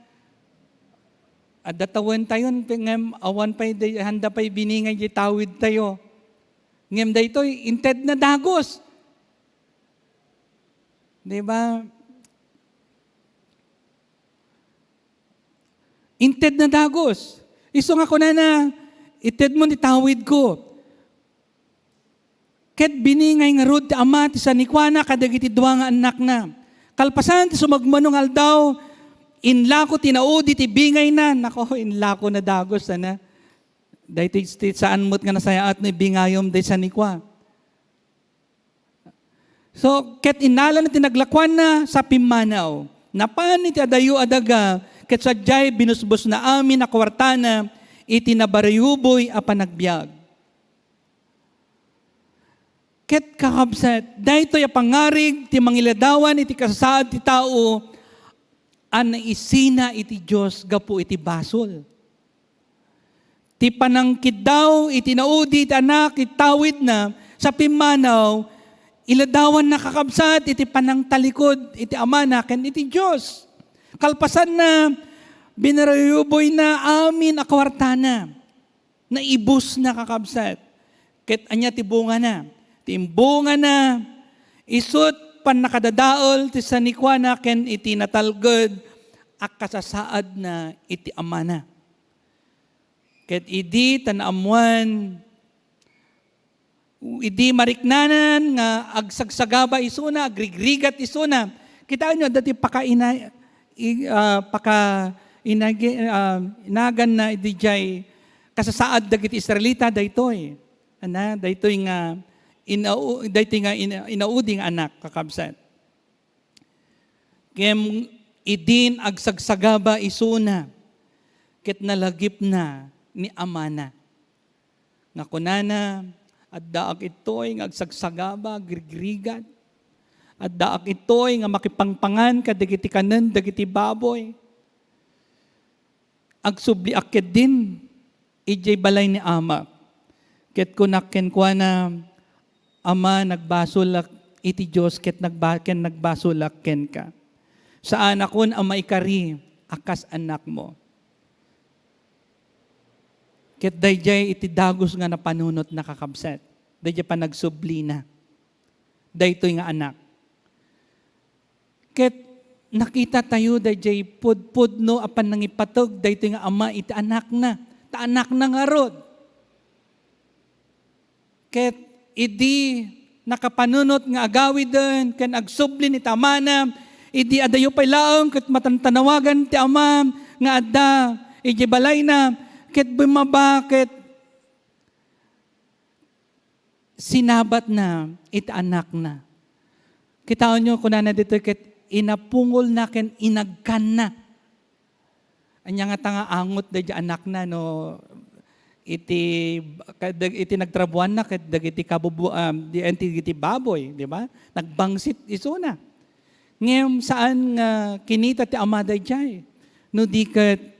adda tawen tayon, ngem awan pay day-, handa pay biningay di tawid tayo. Ngem daytoy, intedna dagus. Di ba? Intedna dagus. Isu nga kunana, "Itedmon ti tawidko." Ket biningay ngarud ti ama ti sanikuana kadagiti dua nga annakna. Kalpasan ti sumagmamano nga aldaw, inlako ti inaudi ti bingayna. Nako, inlako na dagus, ana. Daytoy ti saan met nga nasayaat no ibingayom day sanikua. So, ket innalana ti naglakuanna sa pimmanaw. Napan iti adayo a daga, ket sadiay binusbosna amin a kuartana iti nabarayuboy a panagbiag. Ket kakabsat, daytoy a pangngarig ti mangiladawan iti kasasaad ti tao a naisina iti Dios gapu iti basol. Ti panangkiddaw iti naudi ti anak iti tawidna sa pimmanaw, iladawanna, kakabsat, iti panangtalikod iti amana ken iti Dios. Kalpasanna, binarayuboyna amin a kuartana. Naibusna, kakabsat. Ket ania ti bungana? Ti imbungana, isut' pannakadadael ti sanikuana ken iti natalged a kasasaadna iti amana. Ket idi ta naammuan, idi mariknanan nga agsagsagaba isuna, agrigrigat isuna, kitaenyo, adda ti pakaina-, i-, ah, paka-, inagi-, ah, inaganna idiay kasasaad dagiti Israelita daytoy. Ana, daytoy nga inau-, daytoy nga ina-, inaudi nga anak, kakabsat. Ngem idin agsagsagaba isuna, ket nalagipna ni amana. Nga kunana, "Addaak itoy nga agsagsagaba, agrigrigat. Addaak itoy nga makipangpangan kadagiti kanen dagiti baboy." Agsubliak ketdin idiay balay ni ama. Ket kunak kenkuana, "Ama, nagbasolak iti Dios ket nagba-, ken nagbasolak kenka. Saanakon a maikari a kas annakmo." Ket daydiay iti dagus nga napanunotna, kakabsat. Daydiay panagsublina. Daytoy nga anak. Ket nakita tayo daydiay pudpudno a panangipateg daytoy nga ama iti anakna, ta anakna ngarud. Ket idi nakapanunot nga agawiden ken agsubli ni amana, idi adayo pay laeng ket matantanawagan ti ama nga adda idiay balayna, ket bimmaba ket sinabatna iti anakna. Kitaenyo, kunana ditoy ket inapungolna ken inagkanna. Ania ngata nga angot daydi anakna no iti, kadag-, iti nagtrabuanna ket dagiti kabubu-, um, di, enti dagiti baboy, di ba? Nagbangsit isuna. Ngem saan nga kinita ti ama daydiay. No di ket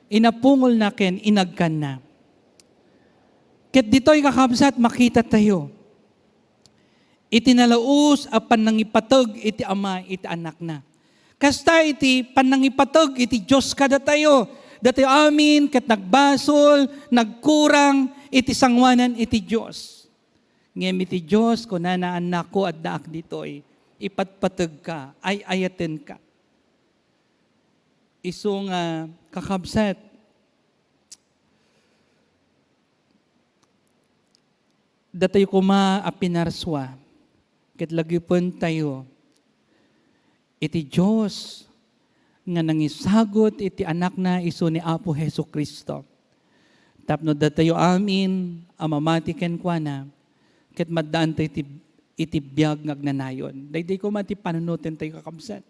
inapungolna ken inagkanna. Ket ditoy, kakabsat, makita tayo iti nalaus a pannangipateg iti ama iti anakna. Kasta iti pannangipateg iti Dios kadatayo, datayo amin ket nagbasol, nagkurang iti sanguanan iti Dios. Ngem iti Dios, kunana, "Annakko, addaak ditoy, ipatpategka, ay-ayatenka." Isu nga, kakabsat, datayo koma a pinarsua, ket lagipentayo iti Dios nga nangisagut iti Anakna, isu ni Apo Jesu-Cristo, tapno datayo amin a mamati kenkuana, ket maddaantayo iti iti biag nga agnanayon. Daydiay koma ti panunoten tayo, kakabsat.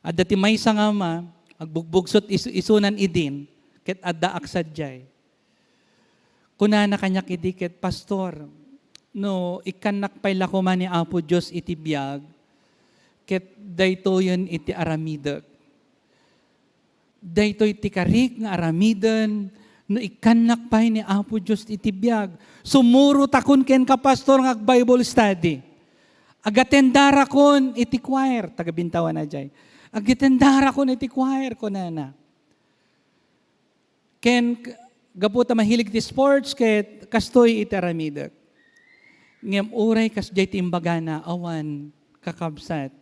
Adda ti maysa nga ama, agbugbugsot is-, isunan idin, ket addaak sadiay. Kunana kaniak idi ket, "Pastor, no ikkannak pay la koma ni Apo Dios iti biag, ket daytoyen iti aramidek." Daytoy ti karik nga aramiden no ikkannak pay ni Apo Dios iti biag. Sumurotakon kenka, pastor, nga ag-Bible study. Agatendarakon iti choir, taga Bintawan a jay. Agatendarakon iti choir, kunana. Ken k-, gapu ta mahilig ti sports, ket kastoy iti aramidek. Ngem uray kasdiay ti imbagana, awan, kakabsat,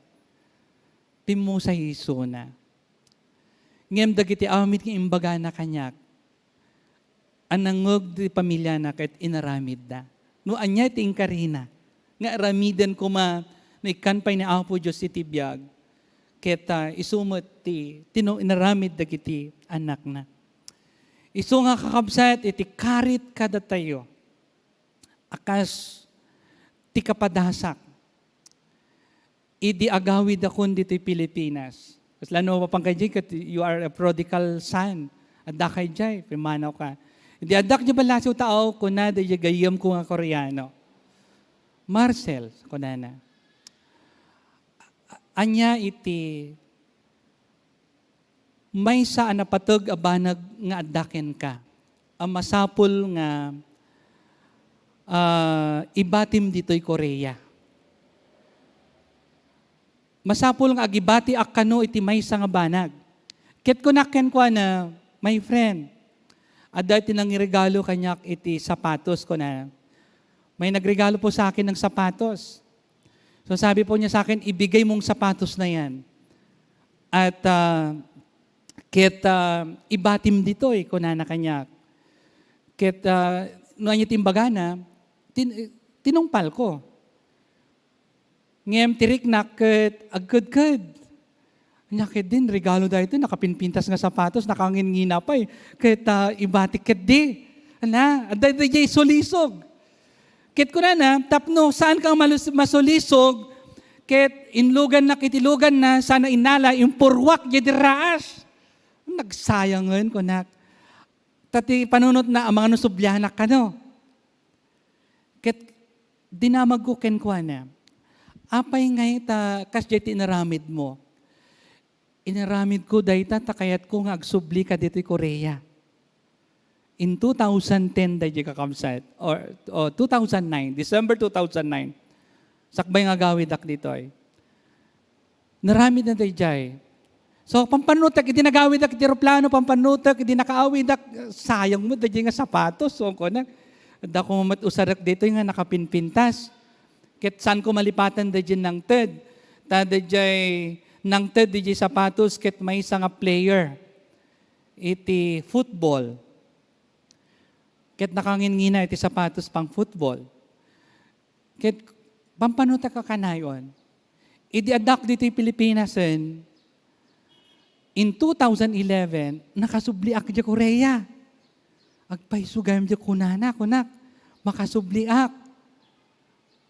pimmusay isuna. Ngem dagiti amin nga imbagana kaniak, a nangngeg ti pamiliana ket inaramidda. No ania ti inkarina nga aramiden koma no ikkan pay ni Apo Dios iti biag, ket, ah, isu met ti tino-, inaramid dagiti annakna. Isu nga, kakabsat, iti karit kadatayo a kas ti kapadasak idi agawidakon ditoy Pilipinas. Kasla no mapapan kay jay ket you are a prodigal son. Adda kay jay, pimanaw ka. Idi addak jay ballasiw tao, kuna dayjay gayyemko nga Koreano, "Marcel," kunana, "a-, ania iti maysa a napateg a banag nga adda kenka a masapul nga, ah, ibatim ditoy Korea? Masapul nga agibatiak kano iti maysa nga banag." Ket kunak kenkuana, "My friend, adda iti nangregalo kaniak iti sapatos," kuna. "May nagregalo po sa akin ng sapatos." So sabi po niya sa akin, "Ibigay mong sapatos na yan. At, ah, ket, ah, ibatim ditoy," kunana kaniak. Ket, ah, no ania ti imbagana, tin-, tinungpal ko. Ngem ti riknak ket agkedked. Ania ketdin, regalo daytoy, nakapinpintas nga sapatos, nakangingina pay. Ket, ah, ibatik ketdi. Ana, adda dayjay sulisog. Ket kunana, tapno saan ka malus-, masulisog, ket inlugannak iti luganna, sana innala, impurruak diay raas. Nagsayangen, kunak. Ta ti panunotna, amangan no sublianak kano. Ket dinamagko kenkuana, "Apay ngay ta kasdiay ti inaramidmo?" "Inaramidko dayta ta kayatko nga agsublika ditoy Korea." In two thousand ten daydi, kakabsat, or, o, two thousand nine, December two thousand nine, sakbay nga agawidak ditoy. Naramidna daydiay. So, pampannutek, idi nagawidak iti eroplano, pampannutek, idi nakaawidak, sayang met daydiay nga sapatos. So, kunak, adda koma met usarek ditoy nga nakapinpintas. Ket saanko malipatan daydiay nangted. Ta daydiay nangted daydiay sapatos ket maysa nga player iti football. Ket nakangingina iti sapatos pang-football. Ket pampannutek a kanayon, idi addak ditoy Pilipinasen, in two thousand eleven, nakasubliak idiay Korea. Agpayso gayam diay kunana, kunak, "Makasubliak."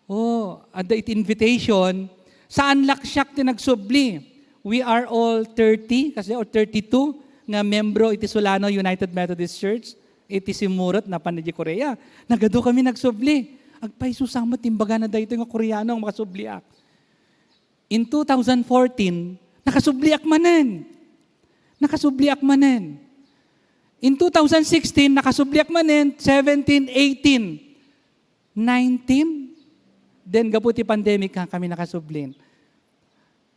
Oh, adda iti invitation, saan la siak ti nagsubli. We are all thirty, kasi, or thirty-two nga membro iti Solano United Methodist Church, iti simmuret napan idiay Korea. Nagadu kami nagsubli. Agpayso sa met ti imbagana daytoy nga Koreano nga makasubliak. In two thousand fourteen, nakasubliak manen. Nakasubliak manen. In two thousand sixteen, nakasubliak manen, seventeen, eighteen, nineteen. Then, gapu ti pandemic, ha, kami nakasublin.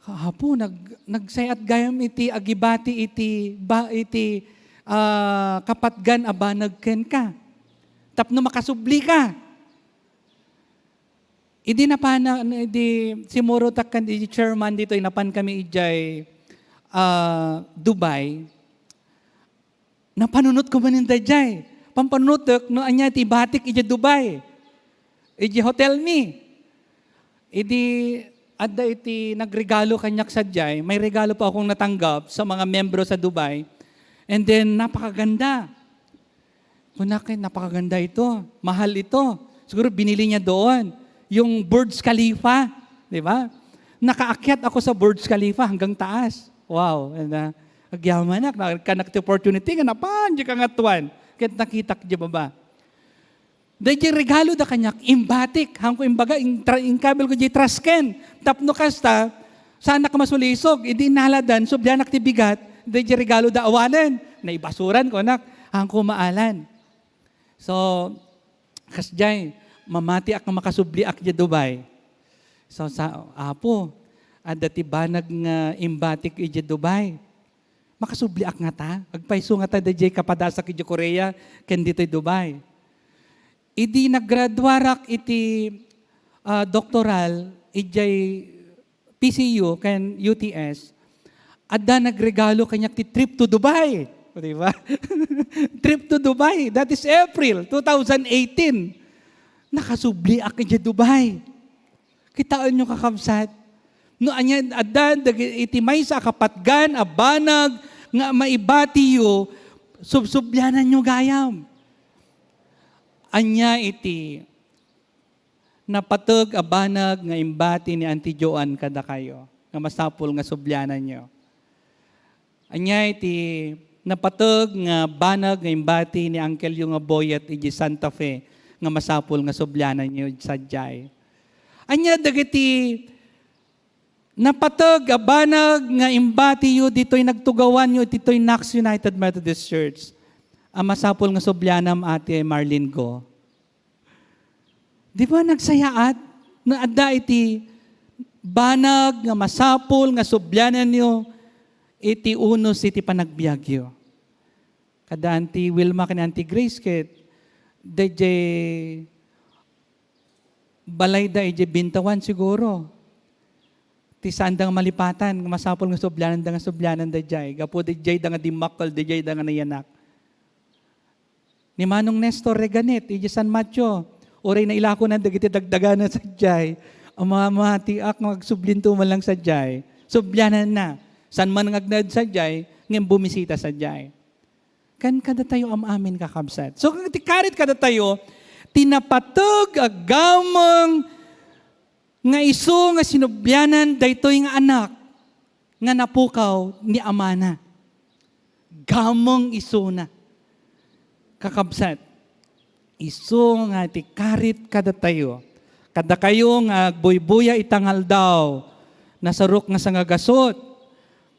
Apo, nag-, nagsayat gayam iti agibati iti ba-, iti, ah, kapatgan a banag kenka. Tapno makasubli ka. Idi napana-, idi simmurotak ken idi chairman ditoy, napan kami idiay, ah, Dubai. Napanunotko manen daydiay. Pampanunotek no ania ti ibatik idiay Dubai. Idiay hotel mi. Idi adda iti nagregalo kaniak sadiay, may regalo po akong natanggap sa mga membro sa Dubai. And then, napakaganda. Kunak, "Ay, napakaganda ito. Mahal ito. Siguro binili niya doon." Yung Burj Khalifa, di ba? Nakaakyat ako sa Burj Khalifa hanggang taas. Wow, and, ah, agyamanak, nakanak ti opportunity nga napan, di kangatuan. Ket nakitak di baba. Dayjay regalo da kaniak, imbatik, hangko imbaga, in-, tra-, inkabil ko di trasken. Tapno kasta, saanak masulisog, idi naladan, sublianak ti bigat, dayjay regalo da awanen. Naibasuran ko, anak, hangko maalan. So, kasjay, mamatiak nga makasubliak idiay Dubai. So, sa, Apo, adda ti banag nga imbatik idiay Dubai. Makasubliak ngata? Agpayso ngata dayjay kapadasak idiay Korea ken ditoy Dubai. Idi naggraduarak iti, ah, doktoral, idiay P C U ken U T S, adda nagregalo kaniak ti trip to Dubai. O, di ba? Trip to Dubai. That is April two thousand eighteen. Nakasubliak idiay Dubai. Kitaenyo, kakabsat? No ania, adda dagi-, iti maysa a kapatgan a banag nga maibatiyo, subsubliananyo gayam. Ania iti napateg a banag nga imbati ni Auntie Joan kadakayo nga masapul nga subliananyo? Ania iti napateg nga banag nga imbati ni Uncle-yo nga Boyet idiay Santa Fe nga masapul nga subliananyo sadiay? Ania dagiti napateg a banag nga imbatiyo ditoy nagtugawanyo ditoy Knox United Methodist Church a masapul nga sublianam, Ate Marlene Go? Di ba nagsayaat? No adda iti banag nga masapul nga subliananyo iti unos iti panagbiagyo. Kada Auntie Wilma ken Auntie Grace ket dayjay balayda idiay Bintawan siguro. Ti saanda nga malipatan, nga masapul nga subliananda nga subliananda idiay. Gapu dayjayda nga dimmakkel, dayjayda nga nayanak. Ni Manong Nestor Reganet, idiay San Mateo, uray nailakonan dagiti dagdagana sadiay. Amamatiak nga agsublinto man lang sadiay. Subliananna. Saan man nga agnaed sadiay, ngem bumisita sadiay. Ken kadatayo am-amin, kakabsat. So, ti karit kadatayo, ti napateg a gameng nga isu nga sinublianan daytoy nga anak nga napukaw ni amana. Gameng isuna. Kakabsat, isu nga ti karit kadatayo. Kadakayo nga agbuybuya ita nga aldaw, nasarok nga sangagasut,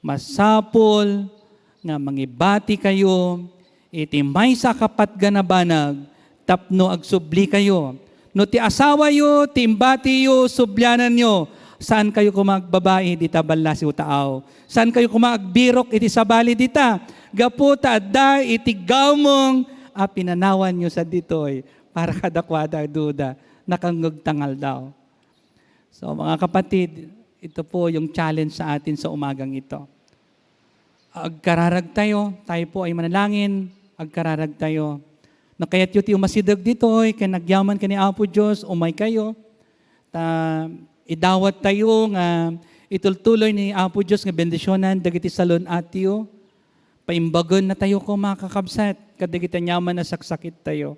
masapul nga mangibatikayo iti maysa a kapatgan a banag tapno agsublikayo. No ti asawayo ti imbatiyo, subliananyo. Saankayo koma agbabai dita ballasiw taaw. Saankayo koma agbirok iti sabali dita. Gapu ta adda iti gameng a pinanawanyo saditoy. Para kadakuada, duda, nakangngegta nga aldaw. So, mga kapatid, ito po yung challenge sa atin sa umagang ito. Agkararag tayo, tayo po ay manalangin, agkararag tayo. No kayatyo ti umasideg ditoy, ken agyaman ken ni Apo Dios, umay kayo. Ta, idawat tayo nga itultuloy ni Apo Dios nga bendisionan dagiti salun-atyo. Paimbagen na tayo ko, mga kakabsat, kadagiti aniaman a saksakit tayo.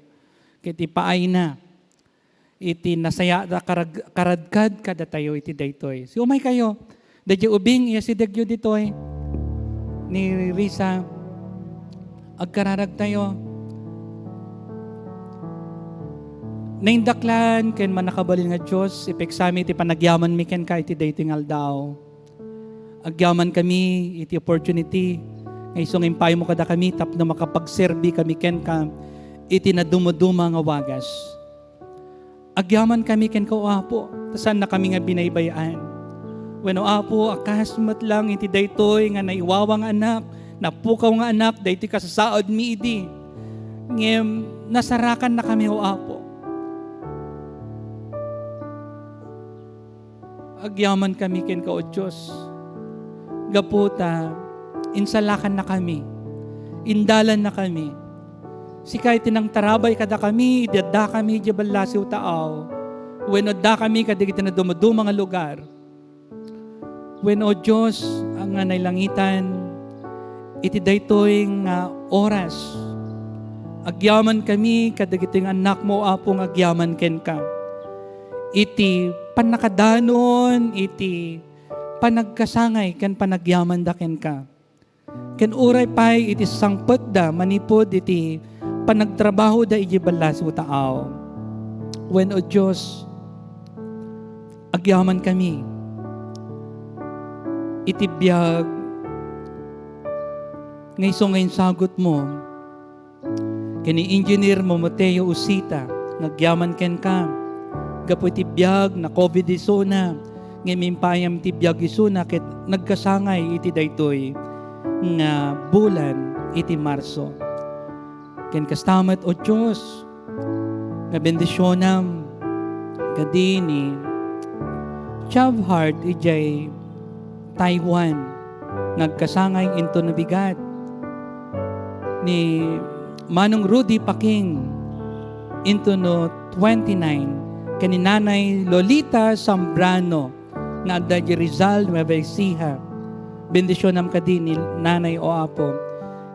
Ket ipaayna iti nasayaat a karag-, karadkad kadatayo iti daytoy. Si umay kayo, daydiay ubing, iyasidegyo ditoy ni Risa. Agkararag tayo. Naindaklan ken mannakabalin nga Dios, ipagsami ti panagyamanmi kenka iti daytoy nga aldaw. Agyaman kami iti opportunity nga isu nga impaymo kadakami tapno makapagserbi kami kenka iti nadumoduma nga wagas. Agyaman kami kenka, O Apo, ta saanna kami nga binaybay-an. Wenno, Apo, a kas met lang iti daytoy nga naiwawa nga anak, napukaw nga anak, daytoy kasasaadmi idi. Ngem nasarakan na kami, O Apo. Agyaman kami kenka, O Dios. Gapu ta, insalakan na kami. Indalan na kami. Sika iti nangtarabay kadakami, idi adda kami idiay ballasiw taaw. Wenno adda kami kadagiti nadumoduma nga lugar. Wenno, O Dios, a nga nailangitan, iti daytoy nga oras, agyaman kami kadagiti nga annakmo, Apo, nga agyaman kenka. iti pannakadanon, iti panagkasangay ken panagyamanda kenka. Ken uray pay iti sangpetda manipud iti panagtrabahoda iti ballasiw taaw. Wen, O Dios, agyamankami iti biag nga isu nga insagutmo ken ni Engineer Momoteo Usita nga agyaman kenka gapu iti biag na covid isuna, ngem impayam ti biag isuna ket nagkasangay iti daytoy nga bulan iti Marso. Ken kasta met, O Dios, nga bendisionam kadi ni Chavhard idiay Taiwan nga agkasangay intono bigat, ni Manong Rudy Paking intono twenty-nine, ken ni Nanay Lolita Zambrano nga adda idiay Rizal, Nueva Ecija. Bendisionam kadi ni Nanay, O Apo,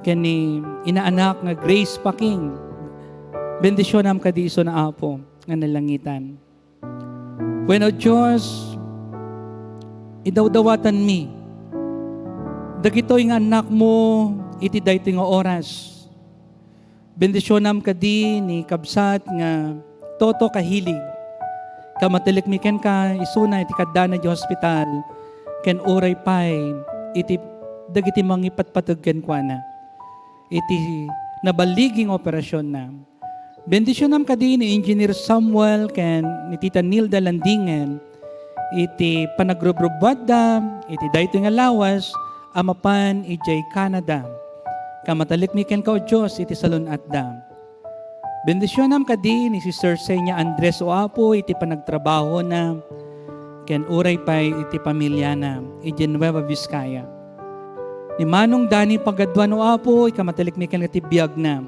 ken ni inaanak nga Grace Paking. Bendisionam kadi isuna, Apo, nga nalangitan. Wen, O Dios, idawdawatanmi dagitoy nga annakmo iti daytoy nga oras. Bendisionam kadi ni kabsat nga Toto Kahilig. Kamatelekmi kenka isuna iti kaddana idiay hospital, ken uray pay iti dagiti mangipatpateg kenkuana iti nabaligi nga operasionna. Bendisionam kadi ni Engineer Samuel ken ni Tita Nilda Landingen iti panagrubrubuatda iti daytoy nga lawas a mapan idiay Canada. Kamatelekmi kenka, O Dios, iti salun-atda. Bendisionam kadi ni Sister Senia Andres, O Apo, iti panagtrabahona ken uray pay iti pamiliana idiay Nueva Vizcaya. Ni Manong Dani Pagaduan, O Apo, ikamatelekmi kenka ti biagna.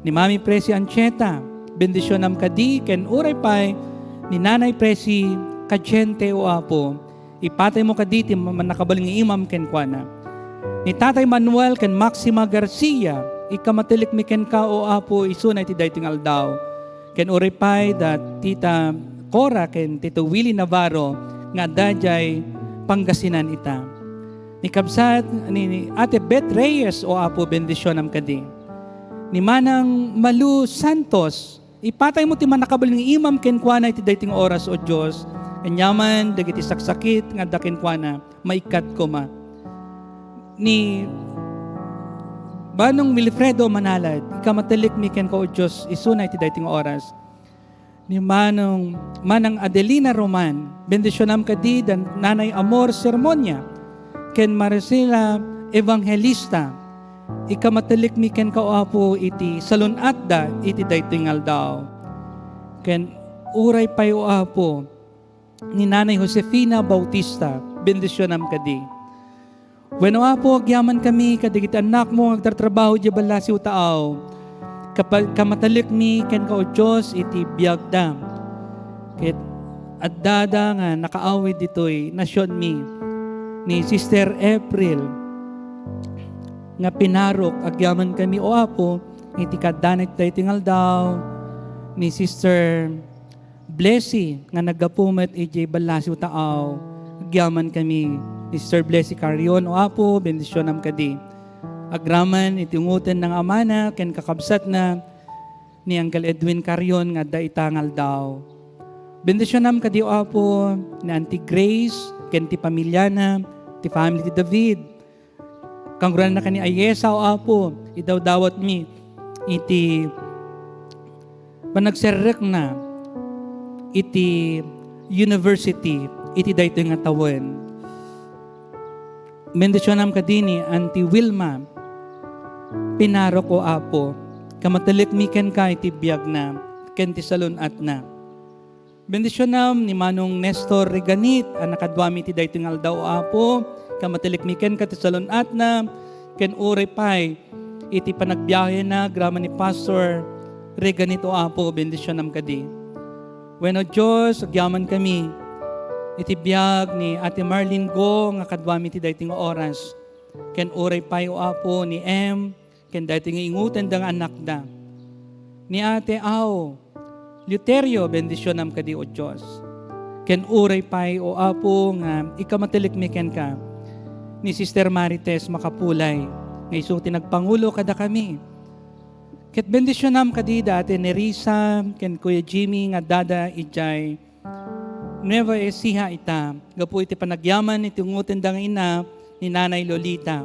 Ni Mami Presi Anchieta, bendisionam kadi ken uray pay ni Nanay Presi Cadiente, O Apo, ipataymo kadi ti mannakabalin nga imam kenkuana. Ni Tatay Manuel ken Maxima Garcia, ikamatelekmi kenka, O Apo, isuna iti daytoy nga aldaw. Ken uray pay da Tita Cora ken Tito Willie Navarro nga adda idiay Pangasinan ita. Ni kabsat, ni, ni Ate Beth Reyes, O Apo, bendisionam kadi. Ni Manang Malu Santos, ipataymo ti mannakabalin nga imam kenkuana iti daytoy nga oras, O Dios. Aniaman dagiti saksakit nga adda kenkuana, maikkat koma. Ni Manong Wilfredo Manalad, ikamatelekmi kenka, O Dios, isuna iti daytoy nga oras. Ni Manong, Manang Adelina Roman, bendisionam kadi da Nanay Amor Sermonia ken Maricela Evangelista. Ikamatelekmi kenka, O Apo, iti salun-atda iti daytoy nga aldaw. Ken uray pay, O Apo, ni Nanay Josefina Bautista, bendisionam kadi. Wen, O Apo, agyamankami kadagiti annakmo nga agtartrabaho idiay ballasiw taaw. Kapa-, kamatelekmi kenka, O Dios, iti biagda. Ket addada nga nakaawid ditoy nasionmi ni Sister April nga pinarok. Agyamankami, O Apo, iti kaddana iti daytoy nga aldaw ni Sister Blessy nga naggapu met idiay ballasiw taaw. Agyamankami ni Sister Blessy Carion, O Apo, bendisionam kadi. Agraman iti ungotenna nga amana ken kakabsatna ni Uncle Edwin Carion nga adda ita nga aldaw. Bendisionam kadi, O Apo, ni Auntie Grace ken ti pamiliana, ti family ti David. Kangrunan na ken ni Ayesa, O Apo, idawdawatmi iti panagserrekna iti university iti daytoy nga tawen. Bendisionam kadi ni Auntie Wilma Pinarok, O Apo, kamatelekmi kenka iti biagna ken ti salun-atna. Bendisionam ni Manong Nestor Reganit a nakaduami iti daytoy nga aldaw, O Apo, kamatelekmi kenka ti salun-atna, ken uray pay iti panagbiahena agraman ni Pastor Reganit, O Apo, bendisionam kadi. Wen, O Dios, agyamankami iti biag ni Ate Marlene Go nga kaduami iti daytoy nga oras, ken uray pay, O Apo, ni Em, ken daytoy nga ingutenda nga annakda. Ni Ate Aw Luterio, bendisionam kadi, O Dios. Ken uray pay, O Apo, nga ikamatelekmi kenka ni Sister Marites Makapulay, nga isu ti nagpangulo kadakami. Ket bendisionam kadi da Ate Nerissa ken Kuya Jimmy nga addada idiay Nueva Ecija ita, gapu iti panagyaman iti ungotenda nga ina ni Nanay Lolita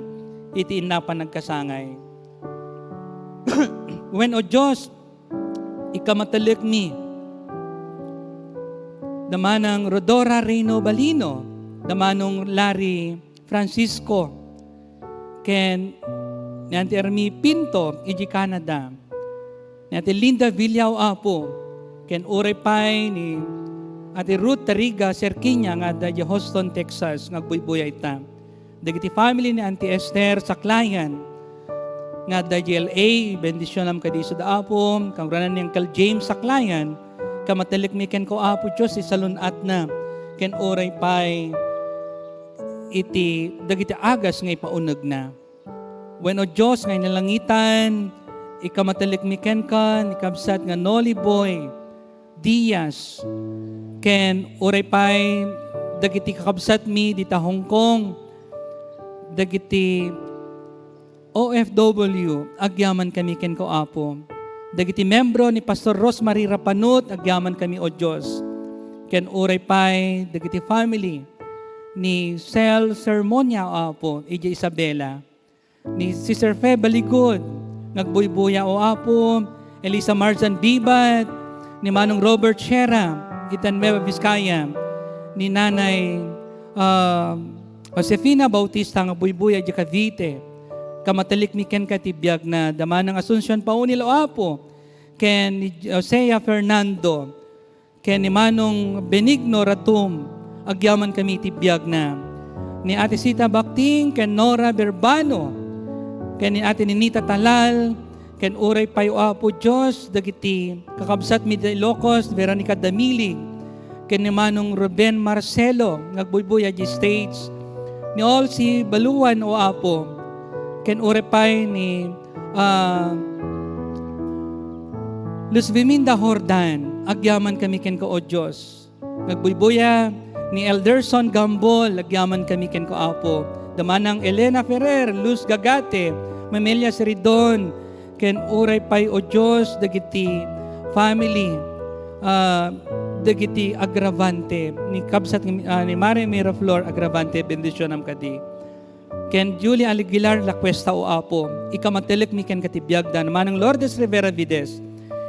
iti inna panagkasangay. Wen, O Dios, ikamatelekmi da Manang Rodora Reyno Balino, da Manong Larry Francisco, ken ni Auntie Ermi Pinto, iji Canada, ni Ate Linda Villao, Apo, ken uray pay ni Ate Ruth Tariga Serquiña nga adda iti Houston, Texas, nga agbuybuya ita. Dagiti family ni Auntie Esther Saklayan nga adda iti L A, bendisionam kadi isuda, Apo, kangrunan ni Uncle James Saklayan, ikamatelekmi kenka, Apo Dios, iti salun-atna, ken uray pay iti dagiti agas nga ipaunegna. Wen, O Dios nga inalangitan, ikamatelekmi kenka ni kabsat nga Noli Boy Diaz, ken uray pay dagiti kakabsatmi dita Hong Kong, dagiti O F W, agyamankami kenka, Apo. Dagiti membro ni Pastor Rosemary Rapanut, agyamankami, O Dios. Ken uray pay dagiti family ni Sel Sermonia, O Apo, idiay Isabela. Ni Sister Fe Baligud, nga agbuybuya, O Apo, Elisa Marzan Bibat, ni Manong Robert Sierra, ita Nueva Vizcaya, ni Nanay, ah, Josefina Bautista, nga agbuybuya idiay Cavite. Ikamatelekmi kenka ti biagna, da Manang Asuncion Paunil, O Apo, ken ni Josea Fernando, ken ni Manong Benigno Ratum, agyamankami iti biagna. Ni Ate Sita Bakting ken Nora Berbano, ken ni Ate Ninita Talal, ken uray pay, O Apo Dios, dagiti kakabsatmi idiay Ilocos, Veronica Damilig, ken ni Manong Ruben Marcelo, nga agbuybuya idiay States, ni Olsi Baluan, O Apo, ken uray pay ni, ah, Luz Viminda Jordan, agyamankami kenka, O Dios. Nga agbuybuya ni Elderson Gambol, agyamankami kenka, Apo. Da Manang Elena Ferrer, Luz Gagate, Memelia Siridon, ken uray pay, O Dios, dagiti family, ah, dagiti agravante ni kabsat, ah, ni Mare Miraflor Agravante, bendisionam kadi. Ken Julie Aguilar Lacuesta, O Apo, ikamatelekmi kenka ti biagda. Manang Lourdes Rivera Vides,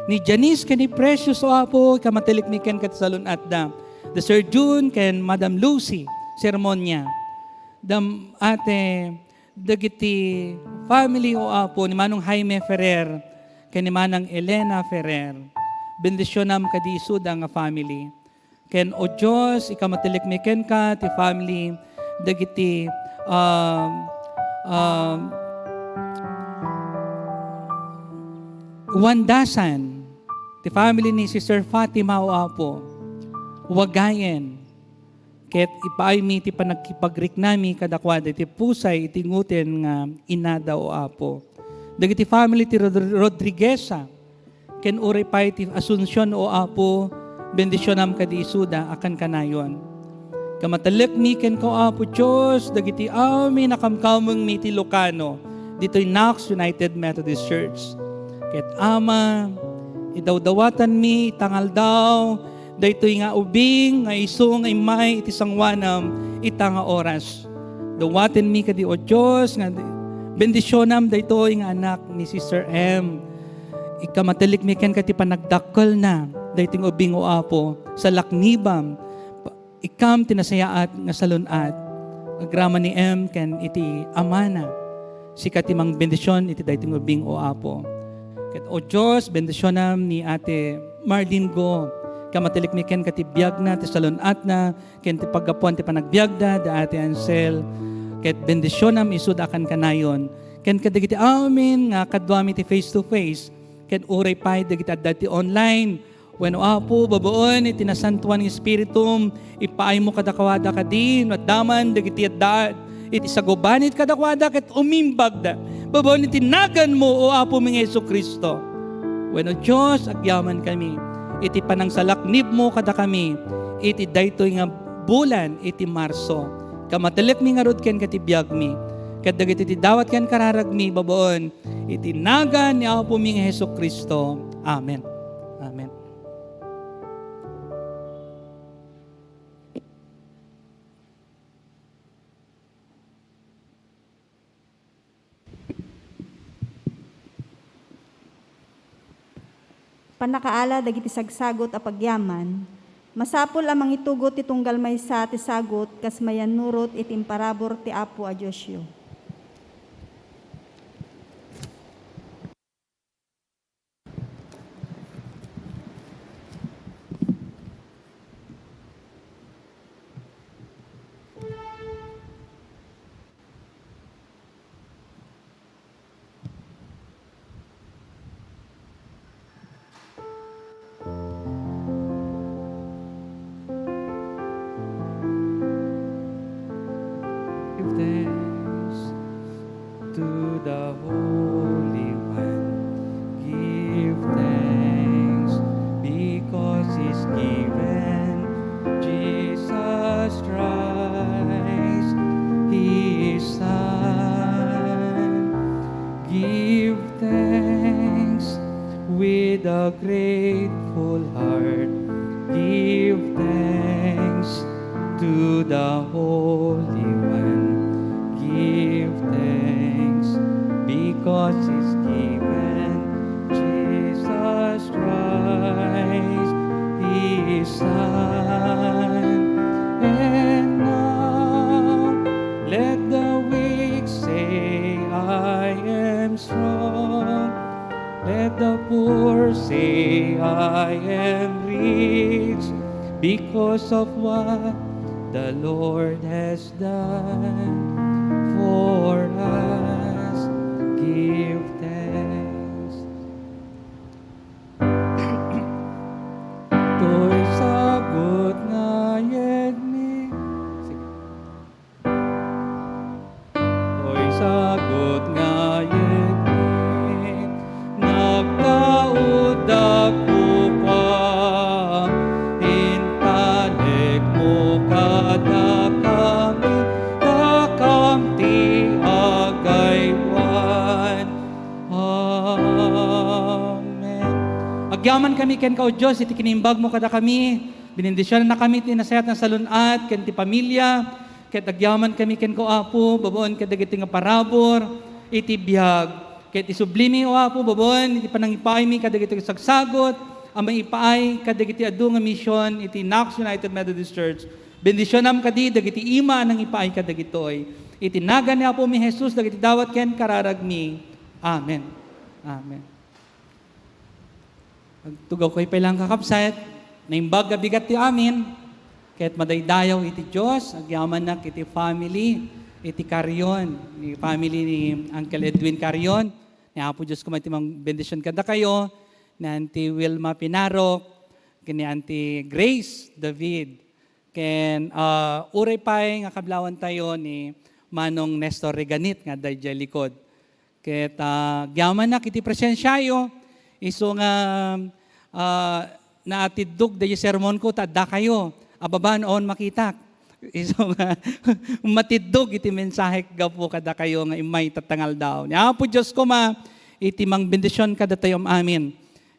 ni Janice ken ni Precious, O Apo, ikamatelekmi kenka ti salun-atda. Da Sir Jun ken Madam Lucy Sermonia. Dam-, ate, dagiti family, O Apo, ni Manong Jaime Ferrer ken ni Manang Elena Ferrer. Bendisionam kadi isuda nga family. Ken, O Dios, ikamatelekmi kenka ti family dagiti, um, um, Wandasan, ti family ni Sister Fatima, O Apo, Wagayen, ket ipaaymi ti panagkipagriknami kadakuada iti pusay iti ngoten nga inada, O Apo. Dagiti family ti Rod-, Rodrigueza, ken uray pay ti Asuncion, O Apo, bendisionam kadi isuda a kankanayon. Ikamatelekmi kenka, O Apo Dios, dagiti amin a kamkamengmi iti Ilocano, ditoy Knox United Methodist Church. Ket Ama, idawdawatanmi ita nga aldaw, daytoy nga ubing nga isu nga immay iti sangoanam ita nga oras. Dawatenmi kadi, O Dios, nga bendisionam daytoy nga anak ni Sister M. Ikamatelekmi kenka ti panagdakkelna daytoy nga ubing, O Apo, salaknibam, pa-, ikkam ti nasayaat nga salun-at. Agraman ni M ken iti amana. Sika ti mangbendision iti daytoy nga ubing, O Apo. Ket, O Dios, bendisionam ni Ate Marlene Go. Ikamatelekmi kenka ti biagna, ti salun-atna, ken ti paggapuan ti panagbiagda, da Ate Ansel, ket bendisionam isuda a kankanayon, ken kadagiti amin nga kaduami ti face to face, ken uray pay dagiti adda ti online. Wenno, Apo, babaen iti nasantoan nga Espiritum, ipaaymo kadakuada kadi no adda man dagiti adda iti sagubanit kadakuada ket umimbagda babaen iti naganmo, O Apomi nga Jesu-Cristo. Wenno, Dios, agyamankami iti panangsalaknibmo kadakami iti daytoy nga bulan iti Marso. Kamatellekmi ngarud kenka ti biagmi, ket dagiti ti dawat ken kararagmi babaen iti nagan ni Apomi nga Jesu-Cristo. Amen. Amen. Pannakaala dagiti sagsagut a pagyaman, masapul a mangitugot ti tunggal maysa ti sagut kas mayannurot iti imparabur ti Apo a Diosyo. Give thanks to the Holy One. Give thanks because He's given Jesus Christ, His Son. Give thanks with a grateful heart. Give thanks to the Holy One. Give thanks because He's given Jesus Christ, His Son. And now let the weak say, "I am strong." Let the poor say, "I am rich because of what the Lord has done for us." Give thanks. Toy sagut nga yegmi. Sige. Toy sagut nga yegmi, nagtaud a kupang, intalekmo kadakami, dakam ti agaywan. Amen. Agyamankami kenka, O Dios, iti kinimbagmo kadakami. Benendisionannakami ti nasayaat nga salun-at ken ti pamilya. Ket agyamankami kenka, Apo, babaen kadagiti nga parabur iti biag. Ket isublimi, O Apo, babaen iti panangipaaymi kadagiti sagsagut a maipaay kadagiti adu nga mision iti Knox United Methodist Church. Bendisionam kadi dagiti ima a nangipaay kadagitoy. Iti nagan ni Apomi Jesus, dagiti dawat ken kararagmi. Amen. Amen. Agtugawko pay lang, kakabsat. Naimbag a bigat ti amin, ket madaydayaw iti Dios. Agyamannak iti family, iti Carion, ni family ni Uncle Edwin Carion. Ni Apo Dios koma iti mangbendision kadakayo, ni Auntie Wilma Pinarok, ken ni Auntie Grace David. Ken, ah, uray pay nga kablawantayo ni Manong Nestor Reganit nga adda idiay likod. Ket, ah, agyamannak iti presensiayo, isu nga, ah, naatiddog daydi sermonko ta addakayo a babaen awan makitak. Isu nga matiddog iti mensahek gapu kadakayo nga immay tatta nga aldaw. Ni Apo Dios koma iti mangbendision kadatayo amin.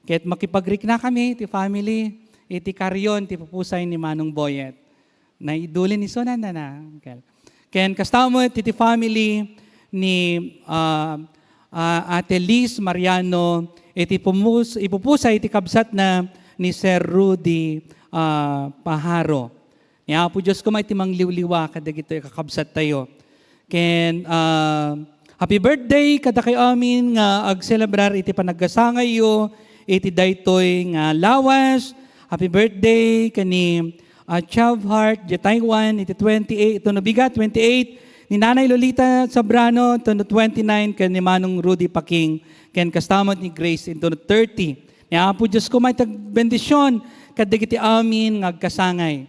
Ket makipagriknakami iti family, iti Carion, ti pupusay ni Manong Boyet. Naidulin isu nanana, uncle. Ken kasta met iti family ni, ah, ah, Ate Liz Mariano, iti pumus-, ipupusay iti kabsatna ni Sir Rudy, ah, Paharo. Ni Apo Dios koma iti mangliwliwa kadagitoy kakabsattayo. Ken, ah, happy birthday kadakayo amin nga agselebrar iti panagkasangayyo iti daytoy nga lawas. Happy birthday ken ni, ah, Chav Hart, diay Taiwan, iti twenty-eight, ito no bigat, twenty-eight, ni Nanay Lolita Sabrano, ito no twenty-nine, ken ni Manong Rudy Paking, ken kasta met ni Grace, ito no thirty. Ni Apo Dios koma iti bendision kadagiti amin nga agkasangay.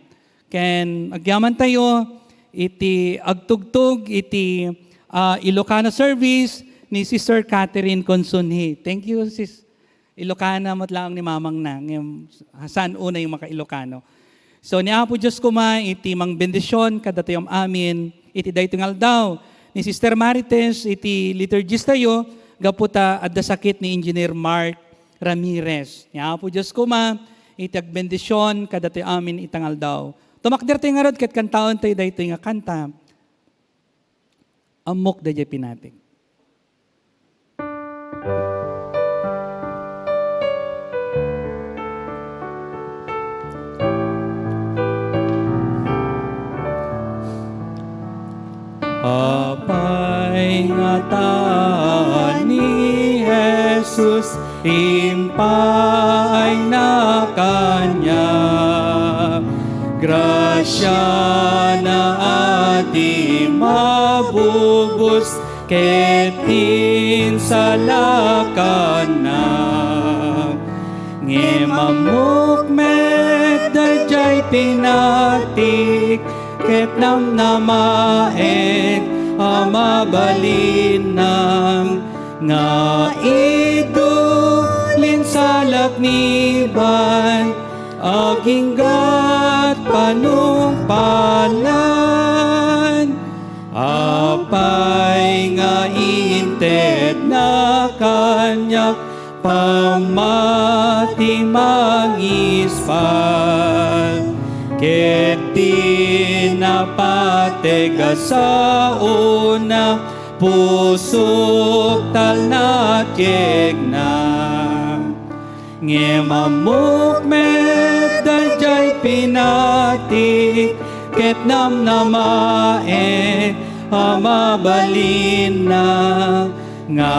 Ken agyamantayo iti agtugtog iti, ah, Ilocano service ni Sister Catherine Consunji. Thank you, Sis. Ilocana met laeng ni mamangna, ngem saan unay maka-Ilocano. So, ni Apo Dios koma iti mangbendision kadatayo amin iti daytoy nga aldaw. Ni Sister Marites iti liturgist tayo, gapu ta adda sakit ni Engineer Mark Ramirez. Ni Apo Dios koma iti agbendision kadatayo amin ita nga aldaw. Tumakder tayo ngarud ket kantaon tayo daytoy nga kanta. Ammok daydiay pinatik. Apay ngata ni Jesus impaayna kaniak. Grasiana a di mabubos ket insalakannak. Ngem ammok met daydiay pinatik ket namnamaek a mabalinnak nga idul, insalak ni ban, aginggat panungpalan. Apay nga intedna kaniak pammati mangispan, ket di napateg a saona pusok talnatiegna. Ngem ammok met daydiay pinatik ket namnamaek a mabalinnak nga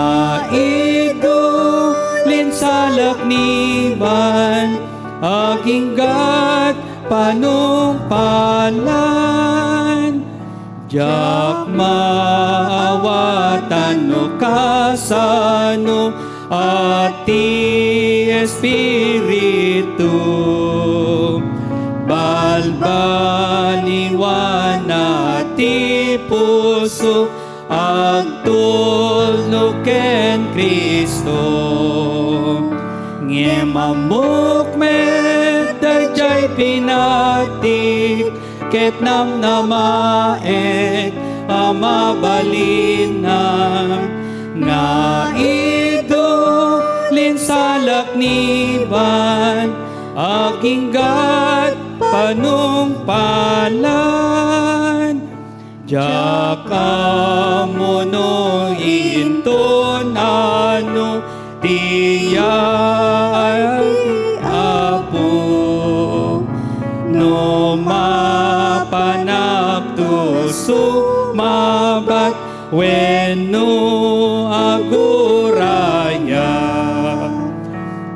idul, insalak ni ban, aginggat panungpalan. Diak maawatan no kasano a ti Espiritu balbaliwana ti puso agtulnog ken Cristo. Ngem ammok met daydiay pinatik ket namnamaek a mabalinnak nga idul, insalak ni ban, aginggat panungpalan. Diak ammo no inton ano ti yaay, Apo, no mapanak to sumabat wenno agurayak.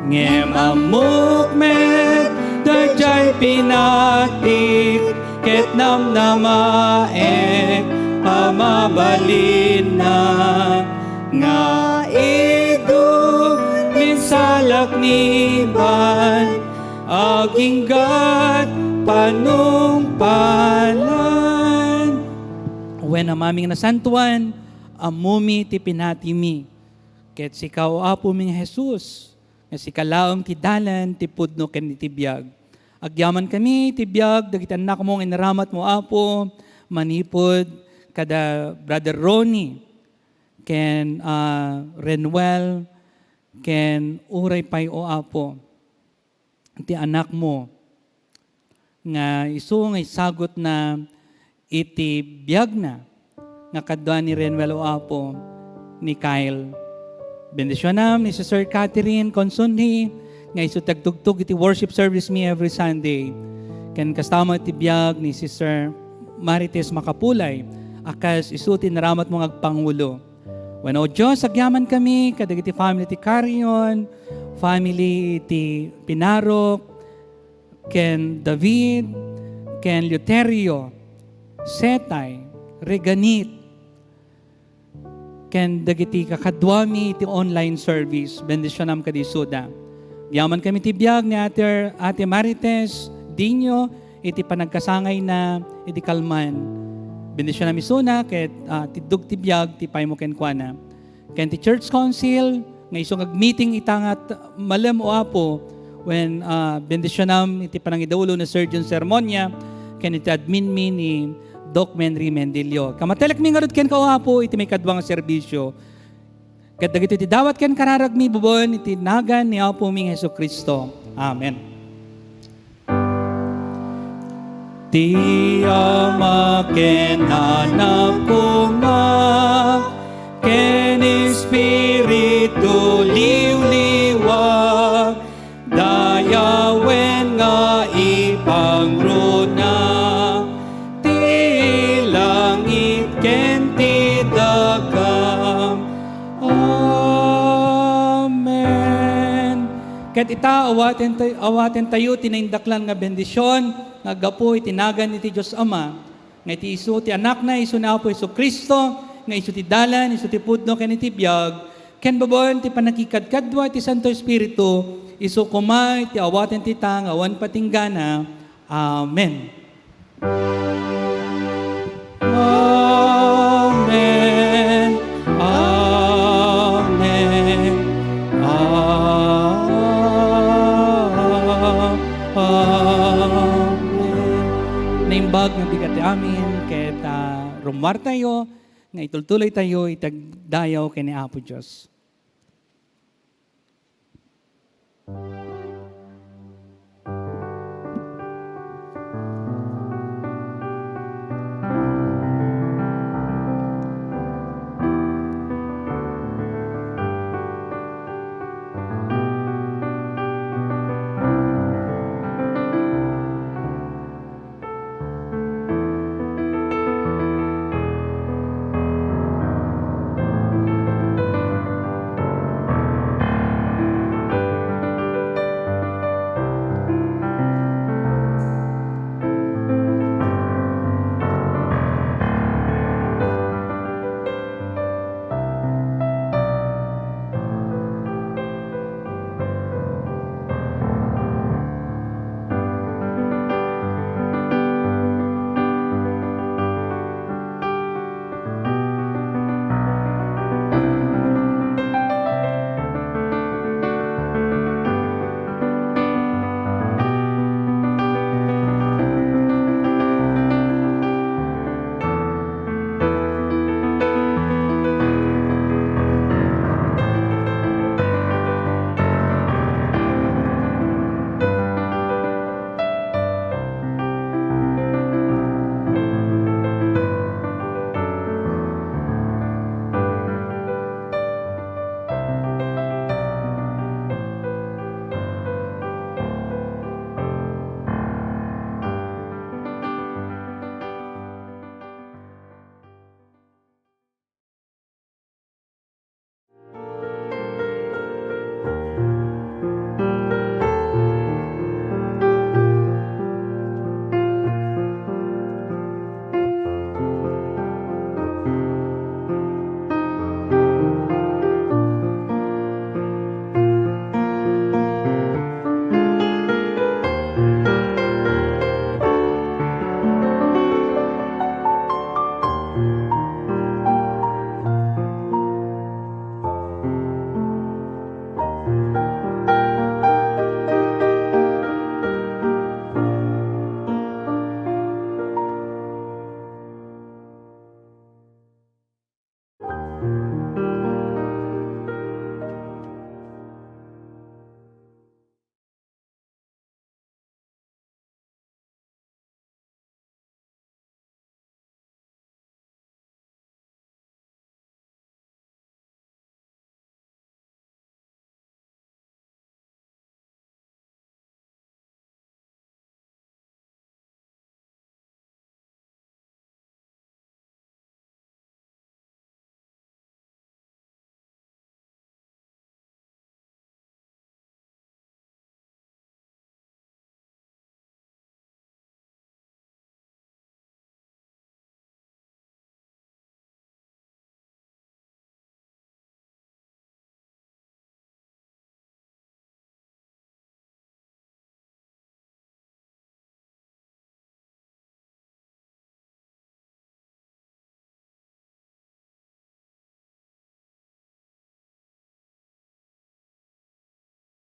Ngem ammok met daydiay pinatik ket namnamaek a mabalinnak nga idul, insalak ni ban, aginggat panungpalan. Wen, Amami nga nasantoan, ammomi ti pinatimi. Ket sika, O Apomi nga Jesus, nga sika laeng ti dalan, ti pudno, ken iti biag. Agyamankami iti biag dagiti annakmo nga inaramatmo, Apo, manipud kada Brother Ronnie, ken, ah, Renuel, ken uray pay, O Apo, ti anakmo nga isu nga isagutna iti biagna nga kadua ni Renuel, O Apo, ni Kyle. Bendisionam ni Sister Catherine Consunji nga isu ti agtugtog iti worship service mi every Sunday. Ken kasta met ti biag ni Sister Marites Makapulay a kas isu ti inaramatmo nga agpangulo. Wen, O Dios, agyamankami kadagiti family ti Carrion, family ti Pinarok, ken David, ken Luterio, Setay, Reganit, ken dagiti kakaduami iti online service. Bendisionam kadisuda. Agyamankami ti biag ni Ate, Ate Marites Dinio iti panagkasangayna iti kalman. Bendisionam isuna ket, ah, tiddog ti biag ti paymo kenkuana. Ken ti Church Council nga isu nga agmeeting ita nga t-, malem, O Apo, Wen, ah, bendisionam iti panangidaulon ni Sir Jun Sermonia ken iti admin mi ni Doc Menry Mendilio. Kamatelekmi ngarud kenka, O Apo, iti maikadua nga serbisio. Ket dagitoy ti dawat ken kararagmi babaen iti nagan ni Apomi nga Jesu-Cristo. Amen. Ti Ama ken Anak koma ken Espiritu liwliwa, dayawen nga ipangruna ti langit ken ti daga. Amen. Ket ita, awaten tay-, awatentayo ti naindaklan nga bendision nga aggapu iti nagan iti Dios Ama, nga iti isu ti Anakna, isu ni Apo Jesu-Cristo, nga isu ti dalan, isu ti pudno ken iti biag, ken babaen ti pannakikadkadua iti Santo Espiritu, isu koma iti awaten ti ta nga awan patinggana. Amen. Amen. Amen. A-, amen. Naimbag nga bigat ti amin ket, ah, rummuartayo nga itultuloytayo iti agdayaw ken ni Apo Dios.